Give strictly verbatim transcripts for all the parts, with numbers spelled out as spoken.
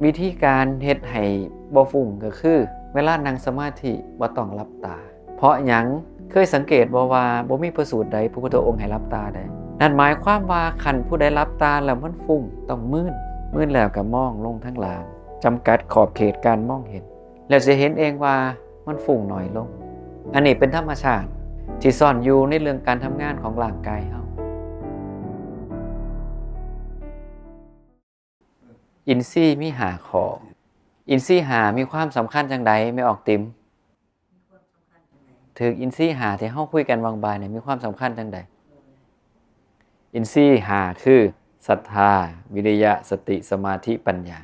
วิธีการเฮ็ดให้บ่ฟุ้งก็คือ เวลานั่งสมาธิบ่ต้องหลับตา เพราะหยัง เคยสังเกตบ่ว่าบ่มีพระสูตรใดพระพุทธองค์ให้หลับตาได้ นั่นหมายความว่าคันผู้ใดหลับตาแล้วมันฟุ้ง ต้องมืน มืนแล้วก็มองลงทางล่าง จำกัดขอบเขตการมองเห็น แล้วสิเห็นเองว่ามันฟุ้งน้อยลง อันนี้เป็นธรรมชาติที่ซ่อนอยู่ในเรื่องการทำงานของร่างกายเฮา อินทรีย์มีห้าข้อ อินทรีย์ห้ามีความสำคัญจังใด แม่ออกติม ถืออินทรีย์ห้าที่เฮาคุยกันวางบ่ายเนี่ยมีความสำคัญจังใด อินทรีย์ห้าคือ ศรัทธา วิริยะ สติ สมาธิ ปัญญา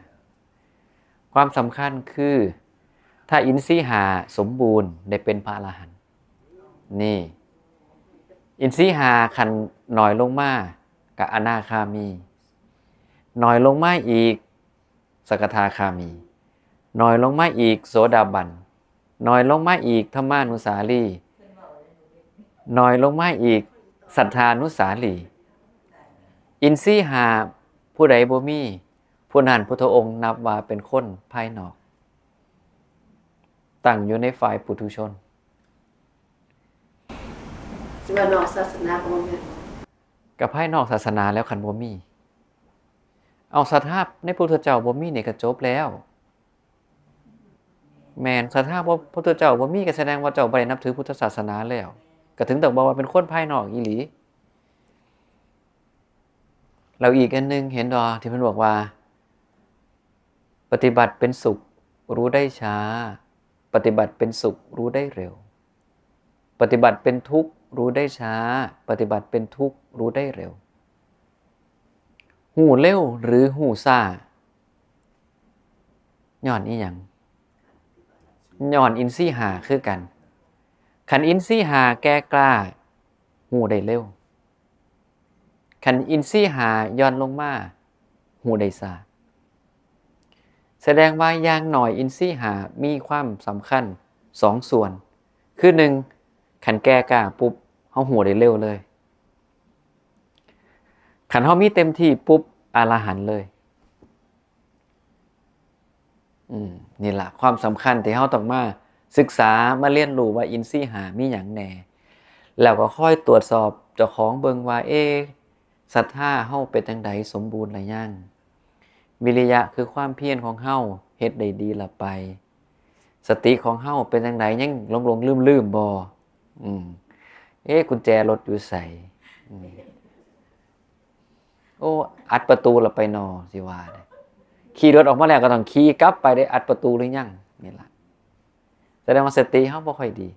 ความสำคัญคือ ถ้าอินทรีย์ห้าสมบูรณ์ได้เป็นพระอรหันต์ นี่ อินทรีย์ห้าคันน้อยลงมาก็อนาคามี น้อยลงมาอีก สกทาคามี น้อยลงมาอีก โสดาบัน น้อยลงมาอีก ธัมมานุสาลี น้อยลงมาอีก สัทธานุสาลี อินทรีย์ห้าผู้ใดบ่มี ผู้นั้นพุทธองค์นับว่าเป็นคนภายนอก ตั้งอยู่ในฝ่ายปุถุชน สิว่านอกศาสนาก็บ่แม่น กับภายนอกศาสนาแล้วคันบ่มี เอาศรัทธาในพุทธเจ้าบ่มีนี่ก็จบแล้ว แม่น ศรัทธาบ่พุทธเจ้าบ่มีก็แสดงว่าเจ้าบ่ได้นับถือพุทธศาสนาแล้ว ก็ถึงต้องบอกว่าเป็นคนภายนอกอีหลี แล้วอีกอันหนึ่งเห็นดอที่เพิ่นบอกว่า ปฏิบัติเป็นสุขรู้ได้ช้า ปฏิบัติเป็นสุขรู้ได้เร็ว ปฏิบัติเป็นทุกข์รู้ได้ช้า ปฏิบัติเป็นทุกข์รู้ได้เร็ว ฮู้เร็วหรือฮู้ช้า ย้อนอีหยัง ย้อนอินทรีย์ห้าคือกัน คันอินทรีย์ห้าแก่กล้า ฮู้ได้เร็ว คันอินทรีย์ห้าหย่อนลงมา ฮู้ได้ช้า แสดงว่าอย่างน้อยอินทรีย์ห้ามีความสำคัญสองส่วน คือหนึ่ง คันแก่กล้าปุ๊บ เฮาฮู้ได้เร็วเลย คันเฮามีเต็มที่ปุ๊บ อรหันต์เลย อืม นี่ล่ะ ความสำคัญที่เฮาต้องมาศึกษา มาเรียนรู้ว่าอินทรีย์ห้ามีหยังแหน่ แล้วก็คอยตรวจสอบเจ้าของเบิ่งว่า เอ๊ะ ศรัทธาเฮาเป็นจั่งใด สมบูรณ์หรือยัง วิริยะคือความเพียรของเฮาเฮ็ดได้ดีละไป สติของเฮาเป็นจั่งใด ยังหลงๆลืมๆบ่ อืม เอ๊ะ กุญแจรถอยู่ไส อืม โอ้ อัดประตูละไปนอ สิว่าเด้ ขี่รถออกมาแล้วก็ต้องขี่กลับไปเด้ อัดประตูหรือยัง นี่ล่ะ แสดงว่าสติเฮาบ่ค่อยดี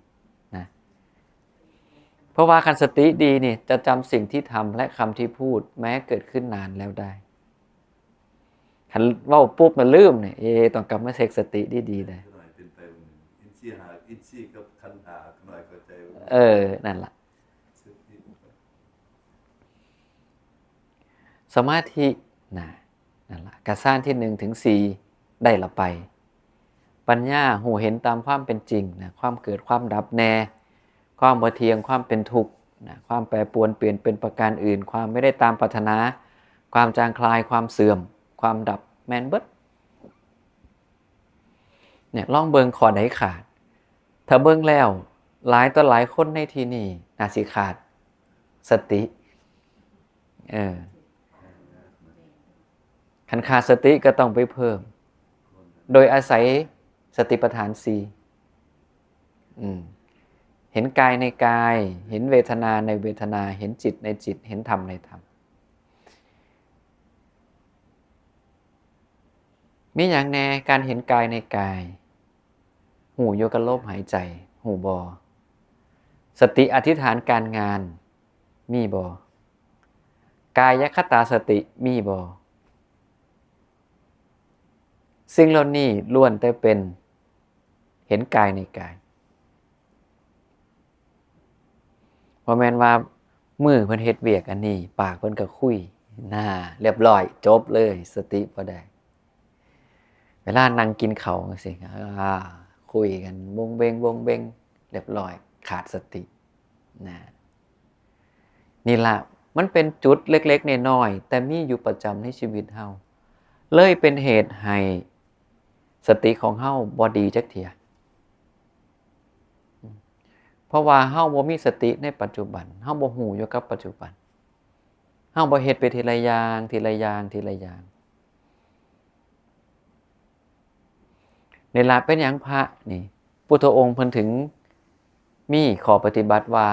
นะ เพราะว่าคันสติดีนี่ จะจำสิ่งที่ทำและคำที่พูด แม้เกิดขึ้นนานแล้วได้ คันเว้าปุ๊บมันลืมเนี่ย เอ๊ะ ต้องกลับมาเช็คสติดีๆเลย หน่อยเป็นไปบ่หนึ่ง อินทรีย์ห้า อินทรีย์กับขันธ์ห้าหน่อยเข้าใจบ่ เออ นั่นล่ะ สติ สมาธินะ นั่นล่ะ กะฌานที่หนึ่งถึงสี่ได้ละไป ปัญญาฮู้เห็นตามความเป็นจริงนะ ความเกิดความดับแน่ ความบ่เที่ยง ความเป็นทุกข์นะ ความแปรปรวนเปลี่ยนเป็นประการอื่น ความไม่ได้ตามปรารถนา ความจางคลาย ความเสื่อม ความดับ แม่นเบิด เนี่ย ลองเบิ่งข้อใดขาด ถ้าเบิ่งแล้ว หลายต่อหลายคนในที่นี่น่าสิขาดสติ เออ คันขาดสติก็ต้องไปเพิ่ม โดยอาศัยสติปัฏฐานสี่ อืม เห็นกายในกาย เห็นเวทนาในเวทนา เห็นจิตในจิต เห็นธรรมในธรรม มีหยังแหน่ การเห็นกายในกาย ฮู้อยู่กับลมหายใจ ฮู้บ่ สติอธิษฐานการงาน มีบ่ กายคตาสติ มีบ่ สิ่งเหล่านี้ล้วนแต่เป็น เห็นกายในกาย บ่แม่นว่ามือเพิ่นเฮ็ดเวียกอันนี้ ปากเพิ่นก็คุย น่า เรียบร้อย จบเลย สติบ่ได้ เวลานั่งกินข้าวจั่งซี้ อ่า คุยกันวงเวงวงเวง เรียบร้อย ขาดสติ นะ นี่ล่ะ มันเป็นจุดเล็กๆน้อยๆ แต่มีอยู่ประจำในชีวิตเฮา เลยเป็นเหตุให้สติของเฮาบ่ดีจักเทื่อ เพราะว่าเฮาบ่มีสติในปัจจุบัน เฮาบ่ฮู้อยู่กับปัจจุบัน เฮาบ่เฮ็ดไปทีละอย่าง ทีละอย่าง ทีละอย่าง นี่ล่ะเป็นหยังพระนี่ พุทธองค์เพิ่นถึงมีข้อปฏิบัติว่า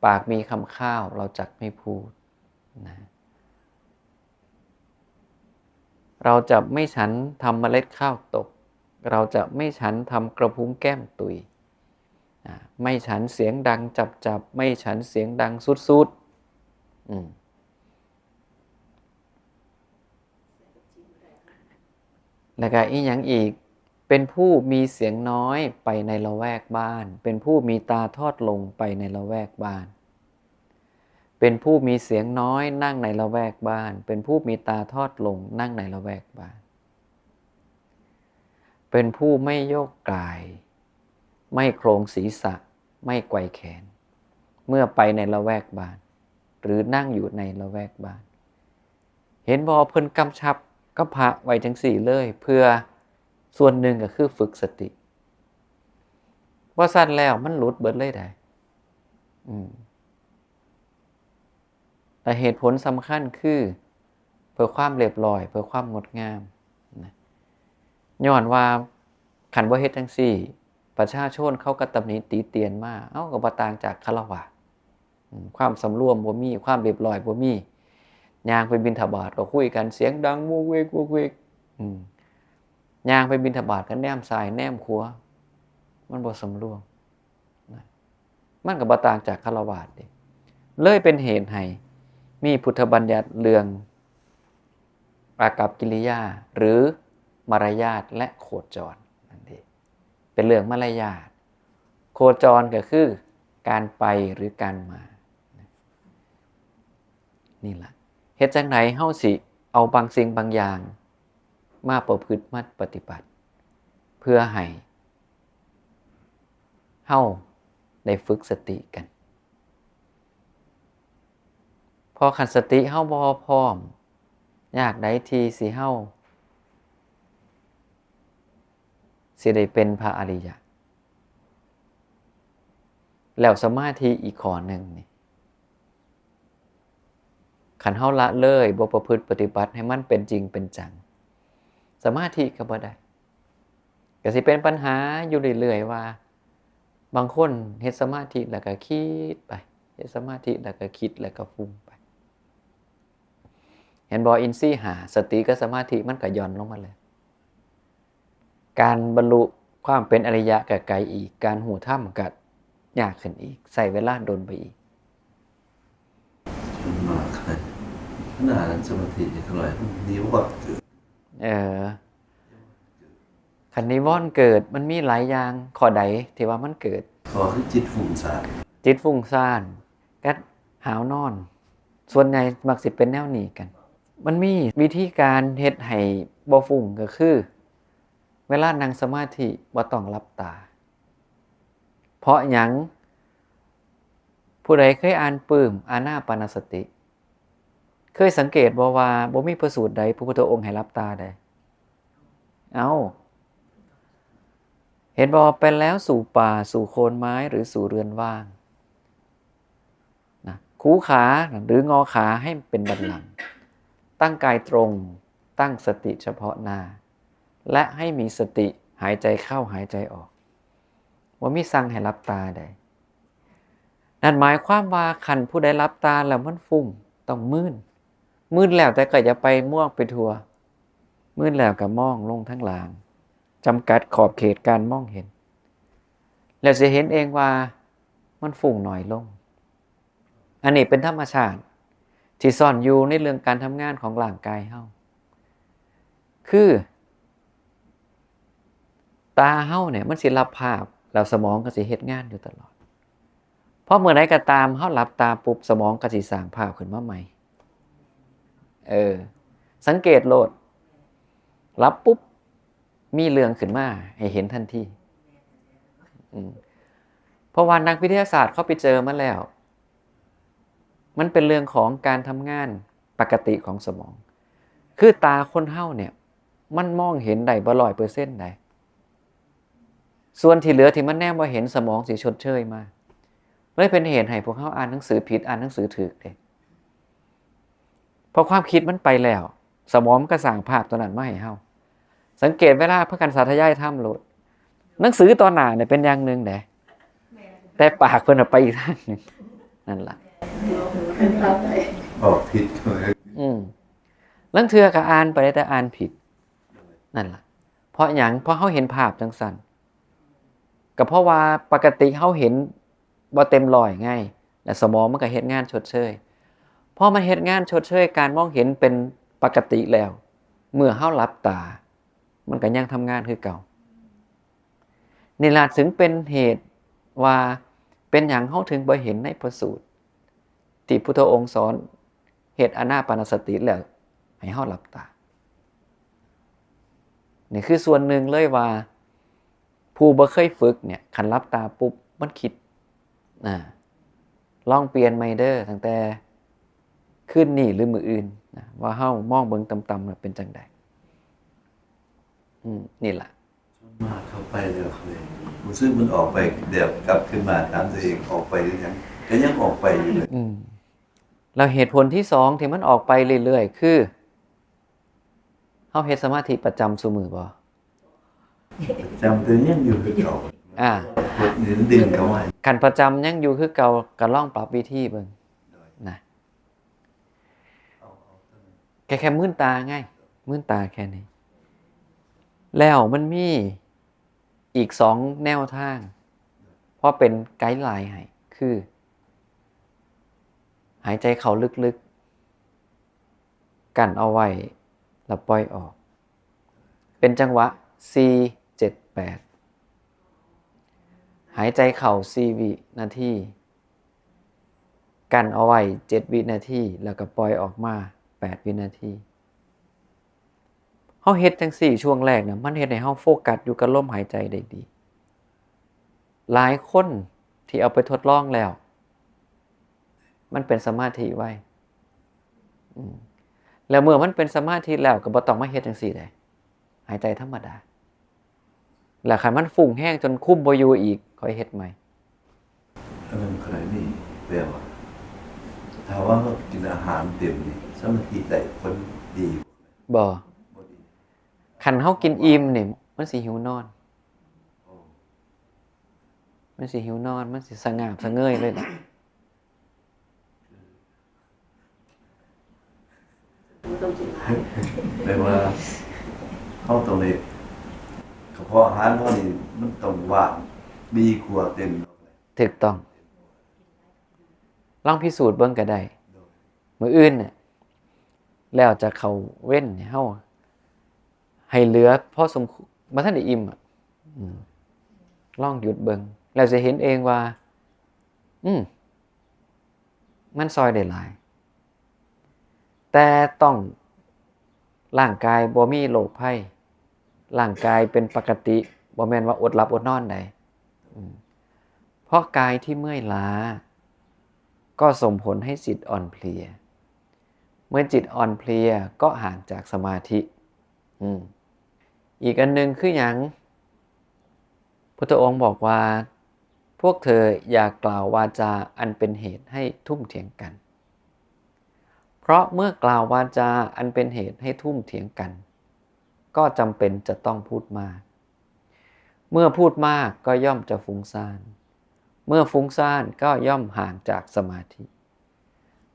ปากมีคำข้าว เราจักไม่พูด นะ เราจะไม่ฉันทำเมล็ดข้าวตก เราจะไม่ฉันทำกระพุ้งแก้มตุย อ่า ไม่ฉันเสียงดังจับๆ ไม่ฉันเสียงดังสุดๆ อืม แล้วก็อีหยังอีก เป็นผู้มีเสียงน้อยไปในละแวกบ้าน เป็นผู้มีตาทอดลงไปในละแวกบ้าน เป็นผู้มีเสียงน้อยนั่งในละแวกบ้าน เป็นผู้มีตาทอดลงนั่งในละแวกบ้าน เป็นผู้ไม่โยกกาย ไม่โครงศีรษะ ไม่ไกวแขน เมื่อไปในละแวกบ้าน หรือนั่งอยู่ในละแวกบ้าน เห็นบ่ เพิ่นกำชับกับพระไว้จังซี่เลย เพื่อส่วนหนึ่งก็คือฝึกสติ บ่ซั้นแล้วมันหลุดเบิดเลยได๋ อืม แต่เหตุผลสำคัญคือ เพื่อความเรียบร้อย เพื่อความงดงามนะ ย้อนว่าคันบ่เฮ็ดจังซี่ ประชาชนเขาก็ตำหนิติเตียนมา เอ้า ก็บ่ต่างจากฆราวาส อืม ความสำรวมบ่มี ความเรียบร้อยบ่มี ย่างไปบิณฑบาตก็คุยกันเสียงดังโวกเวกโวกเวก อืม ย่างไปบิณฑบาตก็แนมซ้ายแนมขวา มันบ่สำรวมนะ มันก็บ่ต่างจากฆราวาสเด้ เลยเป็นเหตุให้มีพุทธบัญญัติเรื่องอากัปกิริยา หรือมารยาทและโคจรนั่นเอง เป็นเรื่องมารยาท โคจรก็คือการไปหรือการมา นี่ล่ะ เฮ็ดจั่งใดเฮาสิเอาบางสิ่งบางอย่างมาประพฤติมาปฏิบัติ เพื่อให้เฮาได้ฝึกสติกัน เพราะคันสติเฮาบ่พร้อม ยากใดที่สิเฮาสิได้เป็นพระอริยะ แล้วสมาธิอีกข้อหนึ่งนี่ คันเฮาละเลย บ่ประพฤติปฏิบัติให้มันเป็นจริงเป็นจัง สมาธิก็บ่ได้ ก็สิเป็นปัญหาอยู่เรื่อยๆ ว่า บางคนเฮ็ดสมาธิแล้วก็คิดไป เฮ็ดสมาธิแล้วก็คิดแล้วก็ฟุ้งไป เห็นบ่ อินทรีย์ห้า สติกับสมาธิมันก็หย่อนลงมาแล้ว การบรรลุความเป็นอริยะก็ไกลอีก การฮู้ธรรมก็ยากขึ้นอีก ใช้เวลาโดนไปอีก มันมากเลย ขนาดนั้นสมาธินี่เท่าไหร่ มันนิวรณ์เกิด เออ คันนิวรณ์เกิด มันมีหลายอย่าง ข้อใดที่ว่ามันเกิด ข้อคือจิตฟุ้งซ่าน จิตฟุ้งซ่าน กับหาวนอน ส่วนใหญ่มักสิเป็นแนวนี้กัน มันมีวิธีการเฮ็ดให้บ่ฟุ้งก็คือ เวลานั่งสมาธิบ่ต้องหลับตา เพราะหยัง ผู้ใดเคยอ่านปึ้มอานาปานสติ เคยสังเกตบ่ว่าบ่มีพระสูตรใดพระพุทธองค์ให้หลับตาใด เอ้า เห็นบ่ ไปแล้วสู่ป่า สู่โคนไม้ หรือสู่เรือนว่าง นะ คูขาหรืองอขาให้เป็นบัลลังก์ ตั้งกายตรง ตั้งสติเฉพาะหน้า และให้มีสติหายใจเข้าหายใจออก บ่มีสั่งให้หลับตาใด นั่นหมายความว่าคันผู้ใดหลับตาแล้วมันฟุ้ง ต้องมื่น มื่นแล้วแต่ก็อย่าไปม่วงไปทั่ว มื่นแล้วก็มองลงทางล่าง จำกัดขอบเขตการมองเห็น แล้วสิเห็นเองว่ามันฟุ้งน้อยลง อันนี้เป็นธรรมชาติที่ซ่อนอยู่ในเรื่องการทำงานของร่างกายเฮา คือ ตาเฮาเนี่ยมันสิรับภาพ แล้วสมองก็สิเฮ็ดงานอยู่ตลอด พอเมื่อใดก็ตามเฮาหลับตาปุ๊บ สมองก็สิสร้างภาพขึ้นมาใหม่ เออ สังเกตโลด หลับปุ๊บ มีเรื่องขึ้นมาให้เห็นทันที อืม เพราะว่านักวิทยาศาสตร์เขาไปเจอมาแล้ว มันเป็นเรื่องของการทำงานปกติของสมอง คือตาคนเฮาเนี่ย มันมองเห็นได้บ่ร้อยเปอร์เซ็นต์ใด ส่วนที่เหลือที่มันแนมบ่เห็น สมองสิชดเชยมา เลยเป็นเหตุให้พวกเฮาอ่านหนังสือผิด อ่านหนังสือถูกเด้ เพราะความคิดมันไปแล้ว สมองมันก็สร้างภาพตัวนั้นมาให้เฮา สังเกตเวลาพากันสาธยายธรรมโลด หนังสือตอนหน้าเนี่ยเป็นอย่างหนึ่งเด้ แต่ปากเพิ่นน่ะไปอีกทางหนึ่ง นั่นล่ะ ออกผิดเลย อืม ลางเทื่อก็อ่านไปแต่อ่านผิด นั่นล่ะ เพราะหยัง เพราะเฮาเห็นภาพจังซั่น ก็เพราะว่าปกติเฮาเห็นบ่เต็มร้อยไง และสมองมันก็เฮ็ดงานชดเชย พอมันเฮ็ดงานชดเชย การมองเห็นเป็นปกติแล้ว เมื่อเฮาหลับตา มันก็ยังทำงานคือเก่า นี่ล่ะถึงเป็นเหตุว่าเป็นหยังเฮาถึงบ่เห็นในพระสูตร ที่พุทธองค์สอนเฮ็ดอานาปานสติแล้วให้เฮาหลับตา นี่คือส่วนหนึ่งเลยว่า ผู้บ่เคยฝึกเนี่ย คันหลับตาปุ๊บมันคิด อ่า ลองเปลี่ยนใหม่เด้อ ตั้งแต่คืนนี้หรือมื้ออื่นนะ ว่าเฮามองเบิ่งต่ำๆน่ะเป็นจังใด อืม นี่ล่ะ มากเข้าไปแล้วเลยรู้สึกมันออกไปเดี๋ยวกลับขึ้นมาถามตัวเองออกไปหรือยังก็ยังออกไปอยู่เลย อืม แล้วเหตุผลที่สองที่มันออกไปเรื่อยๆ คือ เฮาเฮ็ดสมาธิประจำซุมื้อบ่ จำตัวยังอยู่คือเก่า อ่า กดนิ้วดึงเข้าไว้ คันประจำยังอยู่คือเก่า ก็ลองปรับวิธีเบิ่งนะ แค่ แค่มืนตาไง มืนตาแค่นี้ แล้วมันมีอีกสองแนวทาง เพราะเป็นไกด์ไลน์ให้ คือ หายใจเข้าลึกๆ กั้นเอาไว้ แล้วปล่อยออก เป็นจังหวะ สี่ เจ็ด แปด หายใจเข้า สี่ วินาที กั้นเอาไว้ เจ็ด วินาที แล้วก็ปล่อยออกมา แปด วินาที เฮาเฮ็ดจังซี่ช่วงแรกนะ มันเฮ็ดให้เฮาโฟกัสอยู่กับลมหายใจได้ดี หลายคนที่เอาไปทดลองแล้ว มันเป็นสมาธิไว อืม แล้วเมื่อมันเป็นสมาธิแล้วก็บ่ต้องมาเฮ็ดจังซี่เด้ หายใจธรรมดา แล้วคันมันฟุ้งแฮงจนคุมบ่อยู่อีก ค่อยเฮ็ดใหม่ อันนั้นใครนี่แปลว่าถ้าว่าเรากินอาหารเต็มนี่สมาธิได้ผลดี บ่ บ่ดี คันเฮากินอิ่มนี่ มันสิหิวนอน โอ้ มันสิหิวนอน มันสิสงาบสะเงยเลยล่ะ บ่ต้องกินหลาย แปลว่าเขาต้องเลยกระเพาะอาหารเขานี่มันต้องว่างมีครัวเต็ม ถูกต้อง ลองพิสูจน์เบิ่งก็ได้ มื้ออื่นเนี่ย แล้วจะเข้าเว็นเนี่ย เฮาให้เหลือพอสมควร บ่ทันได้อิ่มอ่ะ อืม ลองหยุดเบิ่ง แล้วจะเห็นเองว่า อืม มันซอยได้หลาย แต่ต้อง ร่างกายบ่มีโรคภัย ร่างกายเป็นปกติ บ่แม่นว่าอดหลับอดนอนใด อืม เพราะกายที่เมื่อยล้า ก็ส่งผลให้จิตอ่อนเพลีย เมื่อจิตอ่อนเพลียก็ห่างจากสมาธิ อืม อีกอันหนึ่งคือหยัง พุทธองค์บอกว่า พวกเธออย่ากล่าววาจาอันเป็นเหตุให้ทุ่มเถียงกัน เพราะเมื่อกล่าววาจาอันเป็นเหตุให้ทุ่มเถียงกัน ก็จำเป็นจะต้องพูดมาก เมื่อพูดมากก็ย่อมจะฟุ้งซ่าน เมื่อฟุ้งซ่านก็ย่อมห่างจากสมาธิ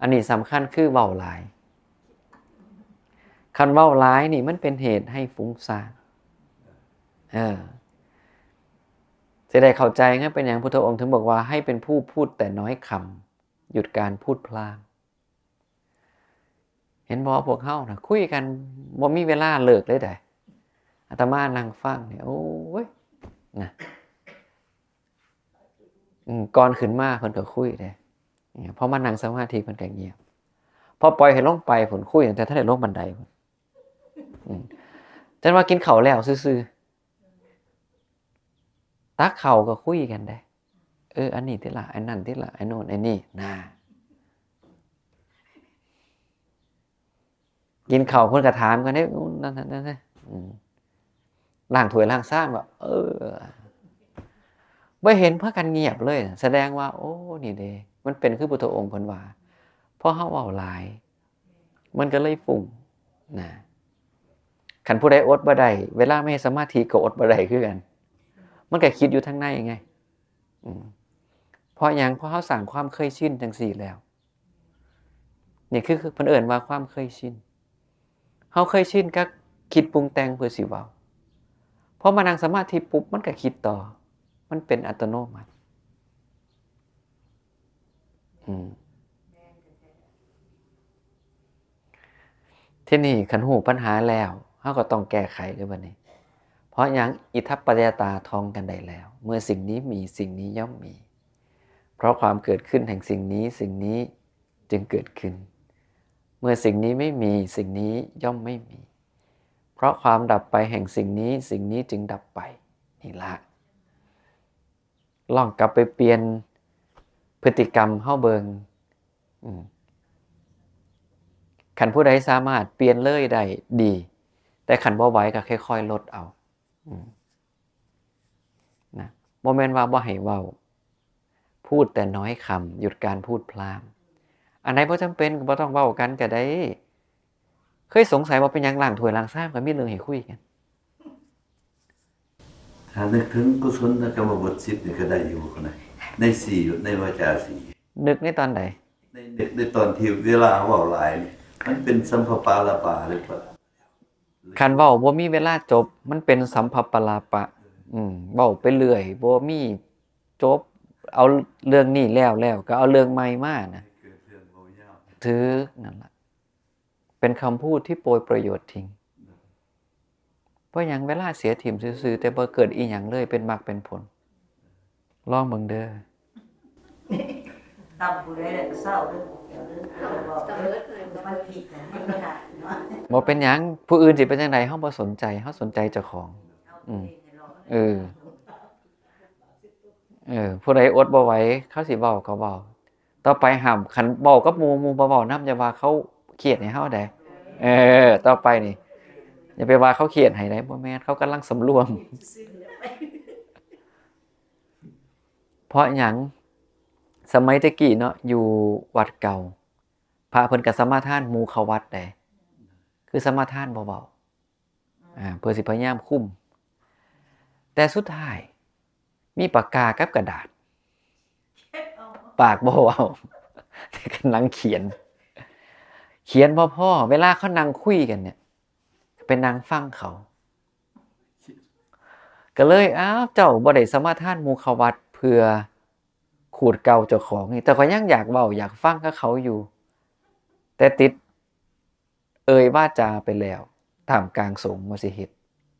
อันนี้สำคัญคือเว้าหลาย คันเว้าหลายนี่มันเป็นเหตุให้ฟุ้งซ่าน เออ จะได้เข้าใจไงเป็นอย่างพุทธองค์ถึงบอกว่าให้เป็นผู้พูดแต่น้อยคำ หยุดการพูดพล่าน เห็นบ่พวกเฮานะคุยกันบ่มีเวลาเลิกเลยเด้ อาตมานั่งฟังเนี่ย โอ้ย นะ อืม ก่อนขึ้นมาเพิ่นก็คุยเด้ เนี่ย พอมานั่งสมาธิเพิ่นก็เงียบ พอปล่อยให้ลงไปเพิ่นคุยตั้งแต่ทันได้ลงบันไดพุ้น อืม จนว่ากินข้าวแล้วซื่อๆ ตักข้าวก็คุยกันเด้ เออ อันนี้ติล่ะ อันนั้นติล่ะ อันโน้นอันนี้ นะ กินข้าวเพิ่นก็ถามกันเด้ อู้ นั่นนั่นนั่นนั่น อืม ล้างถ้วยล้างชามก็ เออ บ่เห็นพากันเงียบเลย แสดงว่า โอ้ นี่เด้ มันเป็นคือพุทธองค์เพิ่นว่า เพราะเฮาเว้าหลาย มันก็เลยฟุ้งนะ คันผู้ใดอดบ่ได้ เวลาไม่ให้สมาธิก็อดบ่ได้คือกัน มันก็คิดอยู่ทางในไง อืม เพราะหยัง เพราะเฮาสร้างความเคยชินจังซี่แล้ว นี่คือ คือเพิ่นเอิ้นว่าความเคยชิน เฮาเคยชินกับคิดปรุงแต่งเพื่อสิเว้า พอมานั่งสมาธิปุ๊บ มันก็คิดต่อ มันเป็นอัตโนมัติ อืม ทีนี้คันฮู้ปัญหาแล้ว เฮาก็ต้องแก้ไขเลยบัดนี้ เพราะหยัง อิทัปปัจจยตาท่องกันได้แล้ว เมื่อสิ่งนี้มี สิ่งนี้ย่อมมี เพราะความเกิดขึ้นแห่งสิ่งนี้ สิ่งนี้จึงเกิดขึ้น เมื่อสิ่งนี้ไม่มี สิ่งนี้ย่อมไม่มี เพราะความดับไปแห่งสิ่งนี้ สิ่งนี้จึงดับไป นี่ละ ลองกลับไปเปลี่ยนพฤติกรรมเฮาเบิ่ง อืม คันผู้ใดสามารถเปลี่ยนเลยได้ดี แต่คันบ่ไหวก็ค่อยๆลดเอา อืม นะ บ่แม่นว่าบ่ให้เว้า พูดแต่น้อยคำ หยุดการพูดพร่ำ อันใดบ่จำเป็นก็บ่ต้องเว้ากันก็ได้ เคยสงสัยว่าเป็นหยังล้างถ้วยล้างชามก็มีเรื่องให้คุยกัน ถ้านึกถึงกุศลกรรมบทสิบนี่ก็ได้อยู่นะ ในสี่ ในวาจาสี่ นึกในตอนใด ในในในตอนที่เวลาเว้าหลายนี่ มันเป็นสัมภปาลปาหรือเปล่า คันเว้าบ่มีเวลาจบ มันเป็นสัมภปาลปะ อืม เว้าไปเรื่อย บ่มีจบ เอาเรื่องนี้แล้ว แล้วก็เอาเรื่องใหม่มานะ เกิดเรื่องเว้ายาว ถืกนั่นล่ะ เป็นคำพูดที่โปรยประโยชน์ทิ้ง เพราะหยัง เวลาเสียถิ่มซื่อๆ แต่บ่เกิดอีหยังเลย เป็นมรรคเป็นผล ลองเบิ่งเด้อ ตำผู้ใดแล้วก็เศร้าเด้อเดี๋ยวเด้อเดี๋ยวบอกเด้อมันผิดนะมันไม่ได้เนาะ บ่เป็นหยัง ผู้อื่นสิเป็นจังใด เฮาบ่สนใจ เฮาสนใจเจ้าของ เอาตัวเองให้รอด เออ เออ ผู้ใดอดบ่ไหว เขาสิเว้าก็เว้า ต่อไปห้าม คันเว้ากับหมู่ หมู่บ่เว้านำ อย่าว่าเขาเครียดให้เฮาได้ เออ ต่อไปนี่ อย่าไปว่าเขาเครียดให้ได้ บ่แม่น เขากำลังสำรวม เพราะหยัง สมัยแต่กี้เนาะ อยู่วัดเก่า พระเพิ่นก็สมาทานหมู่เข้าวัดได้ คือสมาทานบ่เว้า อ่า เพื่อสิพยายามคุม แต่สุดท้าย มีปากกากับกระดาษ ปากบ่เว้า แต่กำลังเขียน เขียนบ่พอ เวลาเขานั่งคุยกันเนี่ย ไปนั่งฟังเขา ก็เลย อ้าว เจ้าบ่ได้สมาทานหมู่เข้าวัดเพื่อขูดเกลาเจ้าของนี่ แต่ก็ยังอยากเว้า อยากฟังกับเขาอยู่ แต่ติดเอ่ยวาจาไปแล้ว ท่ามกลางสงฆ์ว่าสิเฮ็ด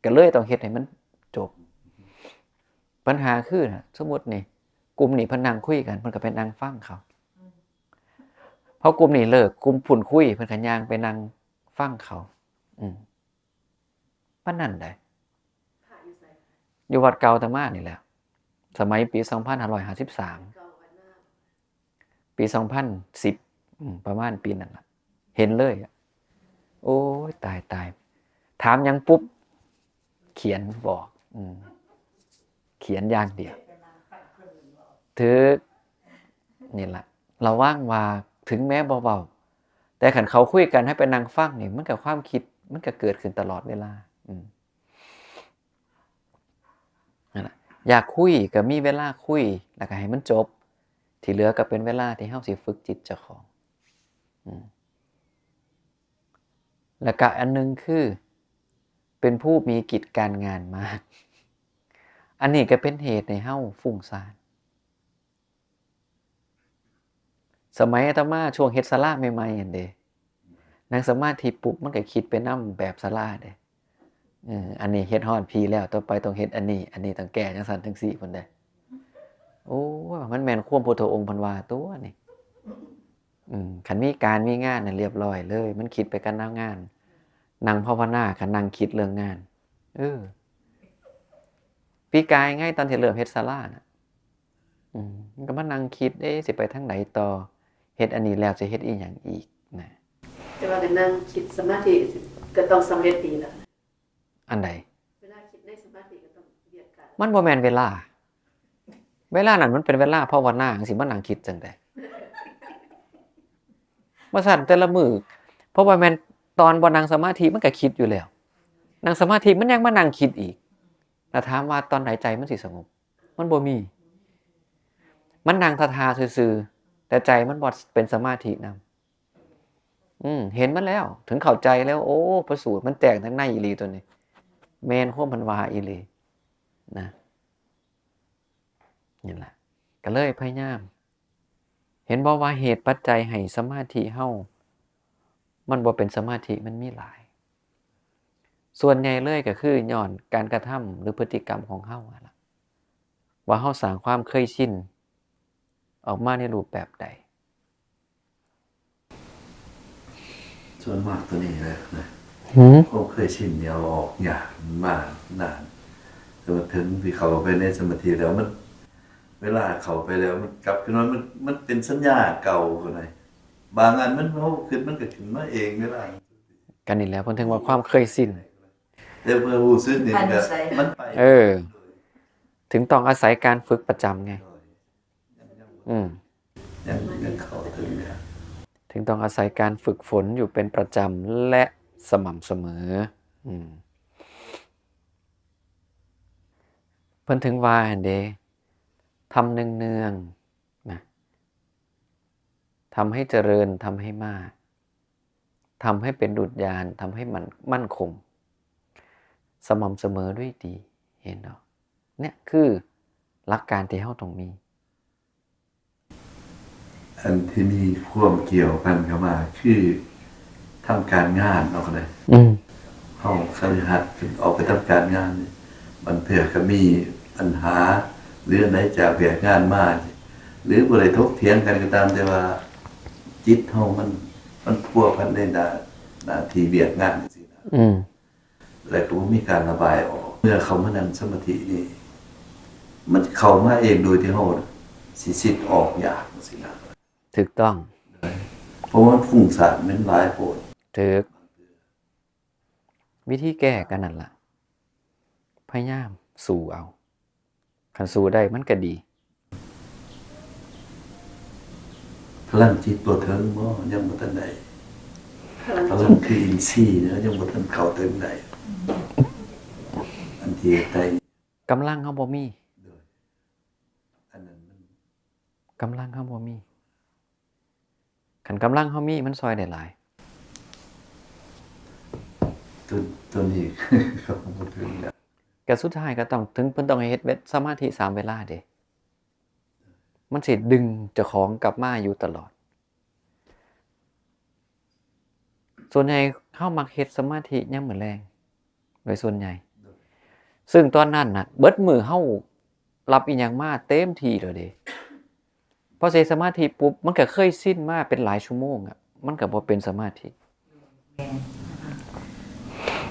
ก็เลยต้องเฮ็ดให้มันจบ ปัญหาคือนะ สมมุตินี่ กลุ่มนี้เพิ่นนั่งคุยกัน เพิ่นก็ไปนั่งฟังเขา พอกลุ่มนี้เลิก กลุ่มพุ้นคุย เพิ่นก็ย่างไปนั่งฟังเขา อืม ปานนั้นใด๋ พระอยู่ไส อยู่วัดเก่าอาตมานี่แหละ สมัยปีสองพันห้าร้อยห้าสิบสาม เก่าวัดหน้า ปีสองพันสิบ อืม ประมาณปีนั้นล่ะ เห็นเลยอะ โอ้ย ตายตาย ถามหยังปุ๊บ เขียนบอก อืม เขียนอย่างเดียว ถืก นี่ล่ะ ระวังว่าถึงแม้บ่เว้า แต่คันเขาคุยกันให้ไปนั่งฟังนี่ มันก็ความคิด มันก็เกิดขึ้นตลอดเวลา อืม นั่นล่ะ อยากคุยก็มีเวลาคุย แล้วก็ให้มันจบ ที่เหลือก็เป็นเวลาที่เฮาสิฝึกจิตเจ้าของ อืม แล้วก็อันหนึ่งคือ เป็นผู้มีกิจการงานมาก อันนี้ก็เป็นเหตุให้เฮาฟุ้งซ่าน สมัยอาตมาช่วงเฮ็ดศาลาใหม่ๆ หั่นเด้ นั่งสมาธิปุ๊บ มันก็คิดไปนำแบบศาลาเด้ เออ อันนี้เฮ็ดฮอดพีแล้ว ต่อไปต้องเฮ็ดอันนี้ อันนี้ต้องแก้จั่งซั้นจั่งซี้พุ้นเด้ โอ้ย มันแม่นความพุทธองค์เพิ่นว่าตั๊วนี่ อืม คันมีการมีงานน่ะเรียบร้อยเลย มันคิดไปกับแนวงาน นั่งภาวนาก็นั่งคิดเรื่องงาน เออ ปีกายไง ตอนที่เริ่มเฮ็ดศาลาน่ะ อืม มันก็มานั่งคิด เอ๊ะ สิไปทางใดต่อ เฮ็ดอันนี้แล้วสิเฮ็ดอีหยังอีกนะ แต่ว่าก็นั่งคิดสมาธิก็ต้องสำเร็จดีแล้ว เ อันใด เวลาคิดในสมาธิก็ต้องเวียกกาย มันบ่แม่นเวลา เวลานั้นมันเป็นเวลาภาวนาจังซี่ มานั่งคิดจั่งใด ว่าซั่นแต่ละมื้อ เพราะว่าแม่นตอนบ่นั่งสมาธิมันก็คิดอยู่แล้ว นั่งสมาธิมันยังมานั่งคิดอีก แล้วถามว่าตอนใดใจมันสิสงบ มันบ่มี มันนั่งท่าๆซื่อๆ แต่ใจมันบ่เป็นสมาธินำ อืม เห็นมันแล้ว ถึงเข้าใจแล้ว โอ้ พระสูตรมันแจ้งทางในอีหลีตัวนี้ แม่นความเพิ่นว่าอีหลี นะ นี่แหละ ก็เลยพยายาม เห็นบ่ว่าเหตุปัจจัยให้สมาธิเฮา มันบ่เป็นสมาธิ มันมีหลาย ส่วนใหญ่เลยก็คือย้อนการกระทำหรือพฤติกรรมของเฮาหั่นล่ะ ว่าเฮาสร้างความเคยชิน ออกมาในรูปแบบใด ส่วนมากตัวนี้แหละนะ หืม ความเคยชินเนี่ยเอาออกยากมากนาน แต่ว่าถึงที่เข้าไปในสมาธิแล้วมัน เวลาเข้าไปแล้วมันกลับขึ้นมามันมันเป็นสัญญาเก่าก็ได้ บางอันมันเฮาคิดมันก็ขึ้นมาเองเวลา กันนี่แหละ เพิ่นถึงว่าความเคยชิน แต่เมื่อรู้สึกนี่มันก็ อันใส่ มันไป เออ ถึงต้องอาศัยการฝึกประจำไง อืม ยังยังเข้าถึงเนี่ย ถึงต้องอาศัยการฝึกฝนอยู่เป็นประจำและสม่ำเสมอ อืม เพิ่นถึงว่าหั่นเด้ ทำเนืองๆ นะ ทำให้เจริญ ทำให้มาก ทำให้เป็นดุจยาน ทำให้มันมั่นคง สม่ำเสมอด้วยดี เห็นเนาะ เนี่ยคือหลักการที่เฮาต้องมี อันที่มีความเกี่ยวกันเข้ามาคือทำการงานเนาะก็ได้ อืม เฮาคฤหัสถ์ออกไปทำการงานนี่ บางเทื่อก็มีปัญหา หรืออันใดจากเวียกงานมา หรือบ่ได้ถกเถียงกันก็ตาม แต่ว่าจิตเฮามัน มันพัวพันในหน้า หน้าที่เวียกงานจังซี่นะ อืม แล้วก็บ่มีการระบายออก เมื่อเข้ามานั่งสมาธินี่ มันเข้ามาเองโดยที่เฮาสิซิดออกยากจังซี่นะ ถูกต้อง เพราะว่ามันฟุ้งซ่านมันหลายโพด ถูก วิธีแก้ก็นั่นล่ะ พยายามสู้เอา คันสู้ได้มันก็ดี พลังจิตบ่ถึงบ่ ยังบ่ทันได้ พลัง พลังคืออินทรีย์นะยังบ่ทันเข้าถึงได้ อันที่ได้ กำลังเฮาบ่มี โดย อันนั้นมัน กำลังเฮาบ่มี คันกำลังเฮามีมันซอยได้หลาย ตัวตัวนี้ ก็บ่ถึงแล้ว ก็สุดท้ายก็ต้องถึงเพิ่นต้องให้เฮ็ดเวทสมาธิสามเวลาเด้ มันสิดึงเจ้าของกลับมาอยู่ตลอด ส่วนใหญ่เฮามักเฮ็ดสมาธิยามมื้อแลง โดยส่วนใหญ่ ซึ่งตอนนั้นน่ะ เบิดมื้อเฮารับอีหยังมาเต็มที่แล้วเด้ พอเฮ็ดสมาธิปุ๊บ มันก็เคยชินมาเป็นหลายชั่วโมงอะ มันก็บ่เป็นสมาธิ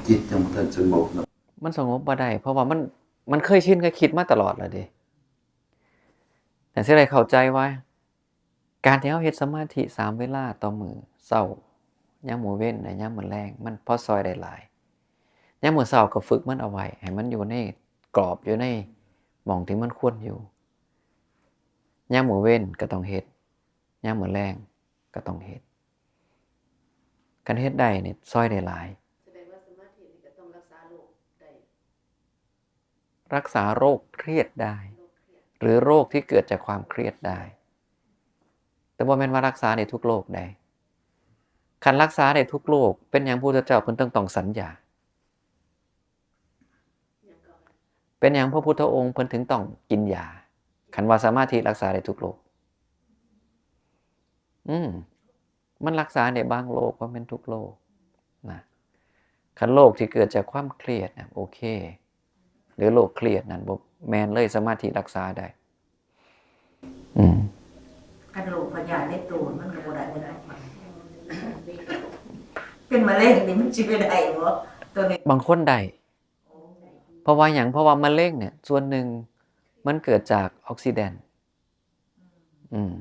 จิตยังบ่ทันสงบเนาะ มันสงบบ่ได้ เพราะว่ามัน มันเคยชินกับคิดมาตลอดแล้วเด้ แต่สิได้เข้าใจว่า การที่เฮาเฮ็ดสมาธิสามเวลาต่อมื้อ เช้า ยามมื้อเว็น และยามมื้อแลง มันพอซอยได้หลาย ยามมื้อเช้าก็ฝึกมันเอาไว้ ให้มันอยู่ในกรอบ อยู่ในหม่องที่มันควรอยู่ ยามมื้อเว็นก็ต้องเฮ็ด ยามมื้อแลงก็ต้องเฮ็ด คันเฮ็ดได้นี่ซอยได้หลาย แสดงว่าสมาธินี่ก็ต้องรักษาโรคได้ รักษาโรคเครียดได้ โรคเครียด หรือโรคที่เกิดจากความเครียดได้ แต่บ่แม่นว่ารักษาได้ทุกโรคได้ คันรักษาได้ทุกโรค เป็นหยังพระพุทธเจ้าเพิ่นต้องต้องฉันยา ยังก็ เป็นหยังพระพุทธองค์เพิ่นถึงต้องกินยา คันว่าสมาธิรักษาได้ทุกโรค อืม มันรักษาได้บางโรค บ่แม่นทุกโรคนะ คันโรคที่เกิดจากความเครียดนะ โอเค หรือโรคเครียดนั่นบ่แม่นเลย สมาธิรักษาได้ อืม คันโรคพยาธิในตัวมันก็บ่ได้บ่ได้ เป็นมะเร็งนี่มันสิไปได้บ่ตัวนี้ บางคนได้ เพราะว่าหยัง เพราะว่ามะเร็งเนี่ย ส่วนหนึ่งมันเกิดจากออกซิแดนต์ อืม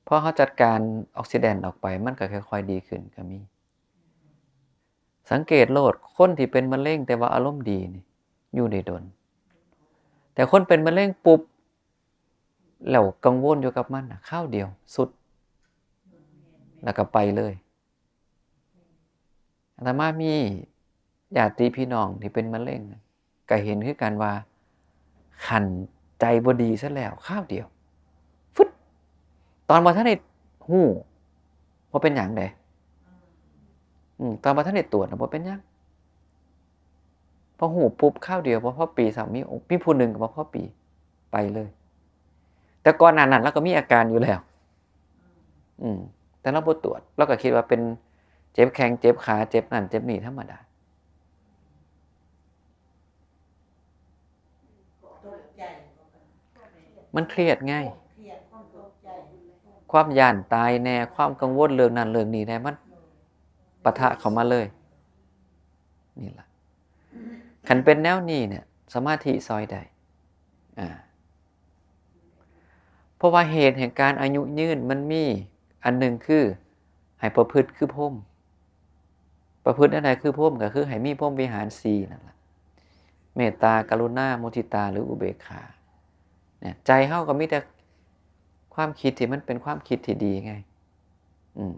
พอเฮาจัดการออกซิแดนต์ออกไป มันก็ค่อยๆดีขึ้นก็มี สังเกตโลด คนที่เป็นมะเร็งแต่ว่าอารมณ์ดีนี่ อยู่ได้ดน แต่คนเป็นมะเร็งปุ๊บ แล้วกังวลอยู่กับมันน่ะ คราวเดียวสุด แล้วก็ไปเลย อาตมามีญาติพี่น้องที่เป็นมะเร็งน่ะ ก็เห็นคือกันว่า คันใจบ่ดีซะแล้ว คราวเดียว ฟึด ตอนบ่ทันได้ฮู้ บ่เป็นหยังเด้ อืม ตอนบ่ทันได้ตรวจน่ะ บ่เป็นหยัง พอฮู้ปุ๊บ คราวเดียว บ่พอปีซ้ำ มี มีผู้หนึ่งก็บ่พอปี ไปเลย แต่ก่อนหน้านั้น ลาวก็มีอาการอยู่แล้ว อืม แต่ลาวบ่ตรวจ ลาวก็คิดว่าเป็นเจ็บแข้ง เจ็บขา เจ็บนั่น เจ็บนี่ ธรรมดา มันเครียดไง ความย้านตายแน่ ความกังวลเรื่องนั้นเรื่องนี้แน่ มันปะทะเข้ามาเลย นี่ล่ะ คันเป็นแนวนี้เนี่ย สมาธิซอยได้ อ่า เพราะว่าเหตุแห่งการอายุยืนมันมีอันหนึ่งคือ ให้ประพฤติคือพรหม ประพฤติอันใดคือพรหม ก็คือให้มีพรหมวิหารสี่นั่นล่ะ เมตตา กรุณา มุทิตา หรืออุเบกขา เนี่ย ใจเฮาก็มีแต่ความคิดที่มันเป็นความคิดที่ดีไง อืม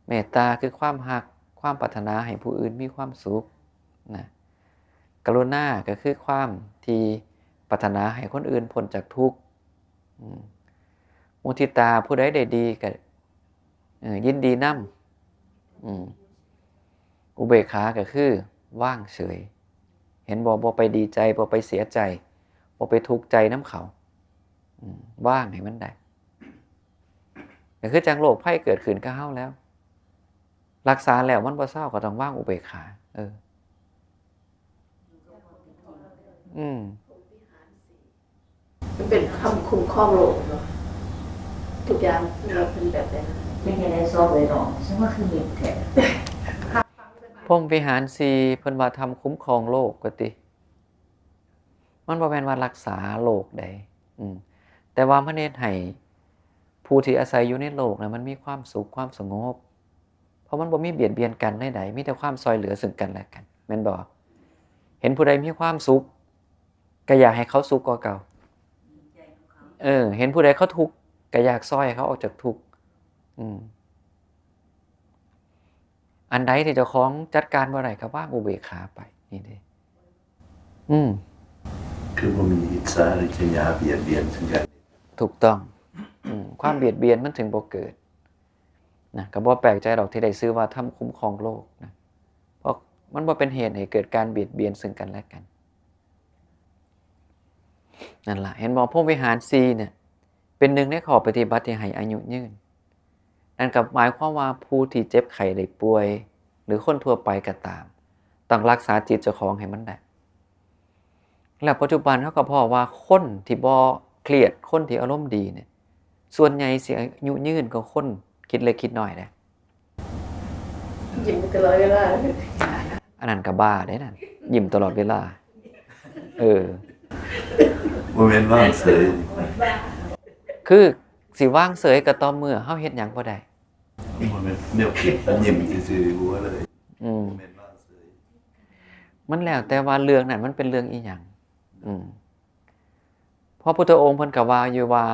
เมตตาคือความฮัก ความปรารถนาให้ผู้อื่นมีความสุขนะ กรุณาก็คือความที่ปรารถนาให้คนอื่นพ้นจากทุกข์ อืม มุทิตา ผู้ใดได้ดีก็ เออ ยินดีนำ อืม อุเบกขาก็คือวางเฉย เห็นบ่ บ่ไปดีใจ บ่ไปเสียใจ บ่ไปทุกข์ใจนำเขา อืม วางให้มันได้ ก็คือจั่งโรคภัยเกิดขึ้นกับเฮาแล้ว รักษาแล้วมันบ่เซา ก็ต้องวางอุเบกขา เออ อืม มันเป็นธรรมคุ้มครองโลกเนาะ ทุกอย่างที่เราเป็นแบบนั้น เป็นยังไงซอบเลยน้อง ฉันว่าคือเห็นแท้ พรหมวิหารสี่ เพิ่นว่าธรรมคุ้มครองโลกว่าติ มันบ่แม่นว่ารักษาโลกใด อืม แต่ว่ามันเฮ็ดให้ผู้ที่อาศัยอยู่ในโลกน่ะ มันมีความสุข ความสงบ เพราะมันบ่มีเบียดเบียนกันใดๆ มีแต่ความซอยเหลือซึ่งกันและกัน แม่นบ่ เห็นผู้ใดมีความสุข ก็อยากให้เขาสุขกว่าเก่า เออ เห็นผู้ใดเขาทุกข์ ก็อยากซอยให้เขาออกจากทุกข์ อืม อันใดที่เจ้าของจัดการบ่ได้ ก็วางอุเบกขาไป นี่เด้ อืม คือบ่มีอิจฉาริษยาเบียดเบียนซึ่งกัน ถูกต้อง อืม ความเบียดเบียนมันถึงบ่เกิด นะ ก็บ่แปลกใจดอกที่ได้ชื่อว่าธรรมคุ้มครองโลกนะ เพราะมันบ่เป็นเหตุให้เกิดการเบียดเบียนซึ่งกันและกัน นั่นล่ะ เห็นบ่ พรหมวิหารสี่เนี่ย เป็นหนึ่งในข้อปฏิบัติที่ให้อายุยืน นั่นก็หมายความว่าผู้ที่เจ็บไข้ได้ป่วย หรือคนทั่วไปก็ตาม ต้องรักษาจิตเจ้าของให้มันได้ แล้วปัจจุบันเฮาก็พ้อว่าคนที่บ่เครียด คนที่อารมณ์ดีเนี่ย ส่วนใหญ่สิอายุยืนกว่าคนคิดเล็กคิดน้อยเด้ ยิ้มตลอดเวลา อันนั้นก็บ้าเด้นั่น ยิ้มตลอดเวลา เออ บ่แม่นวางเฉย คือสิวางเฉยก็ต่อเมื่อเฮาเฮ็ดหยังบ่ได้ บ่แม่นแนวคิดยิ้มซื่อๆหัวเลย อืม บ่แม่นวางเฉย มันแล้วแต่ว่าเรื่องนั้นมันเป็นเรื่องอีหยัง อืม พระพุทธองค์เพิ่นก็ว่าอยู่ว่า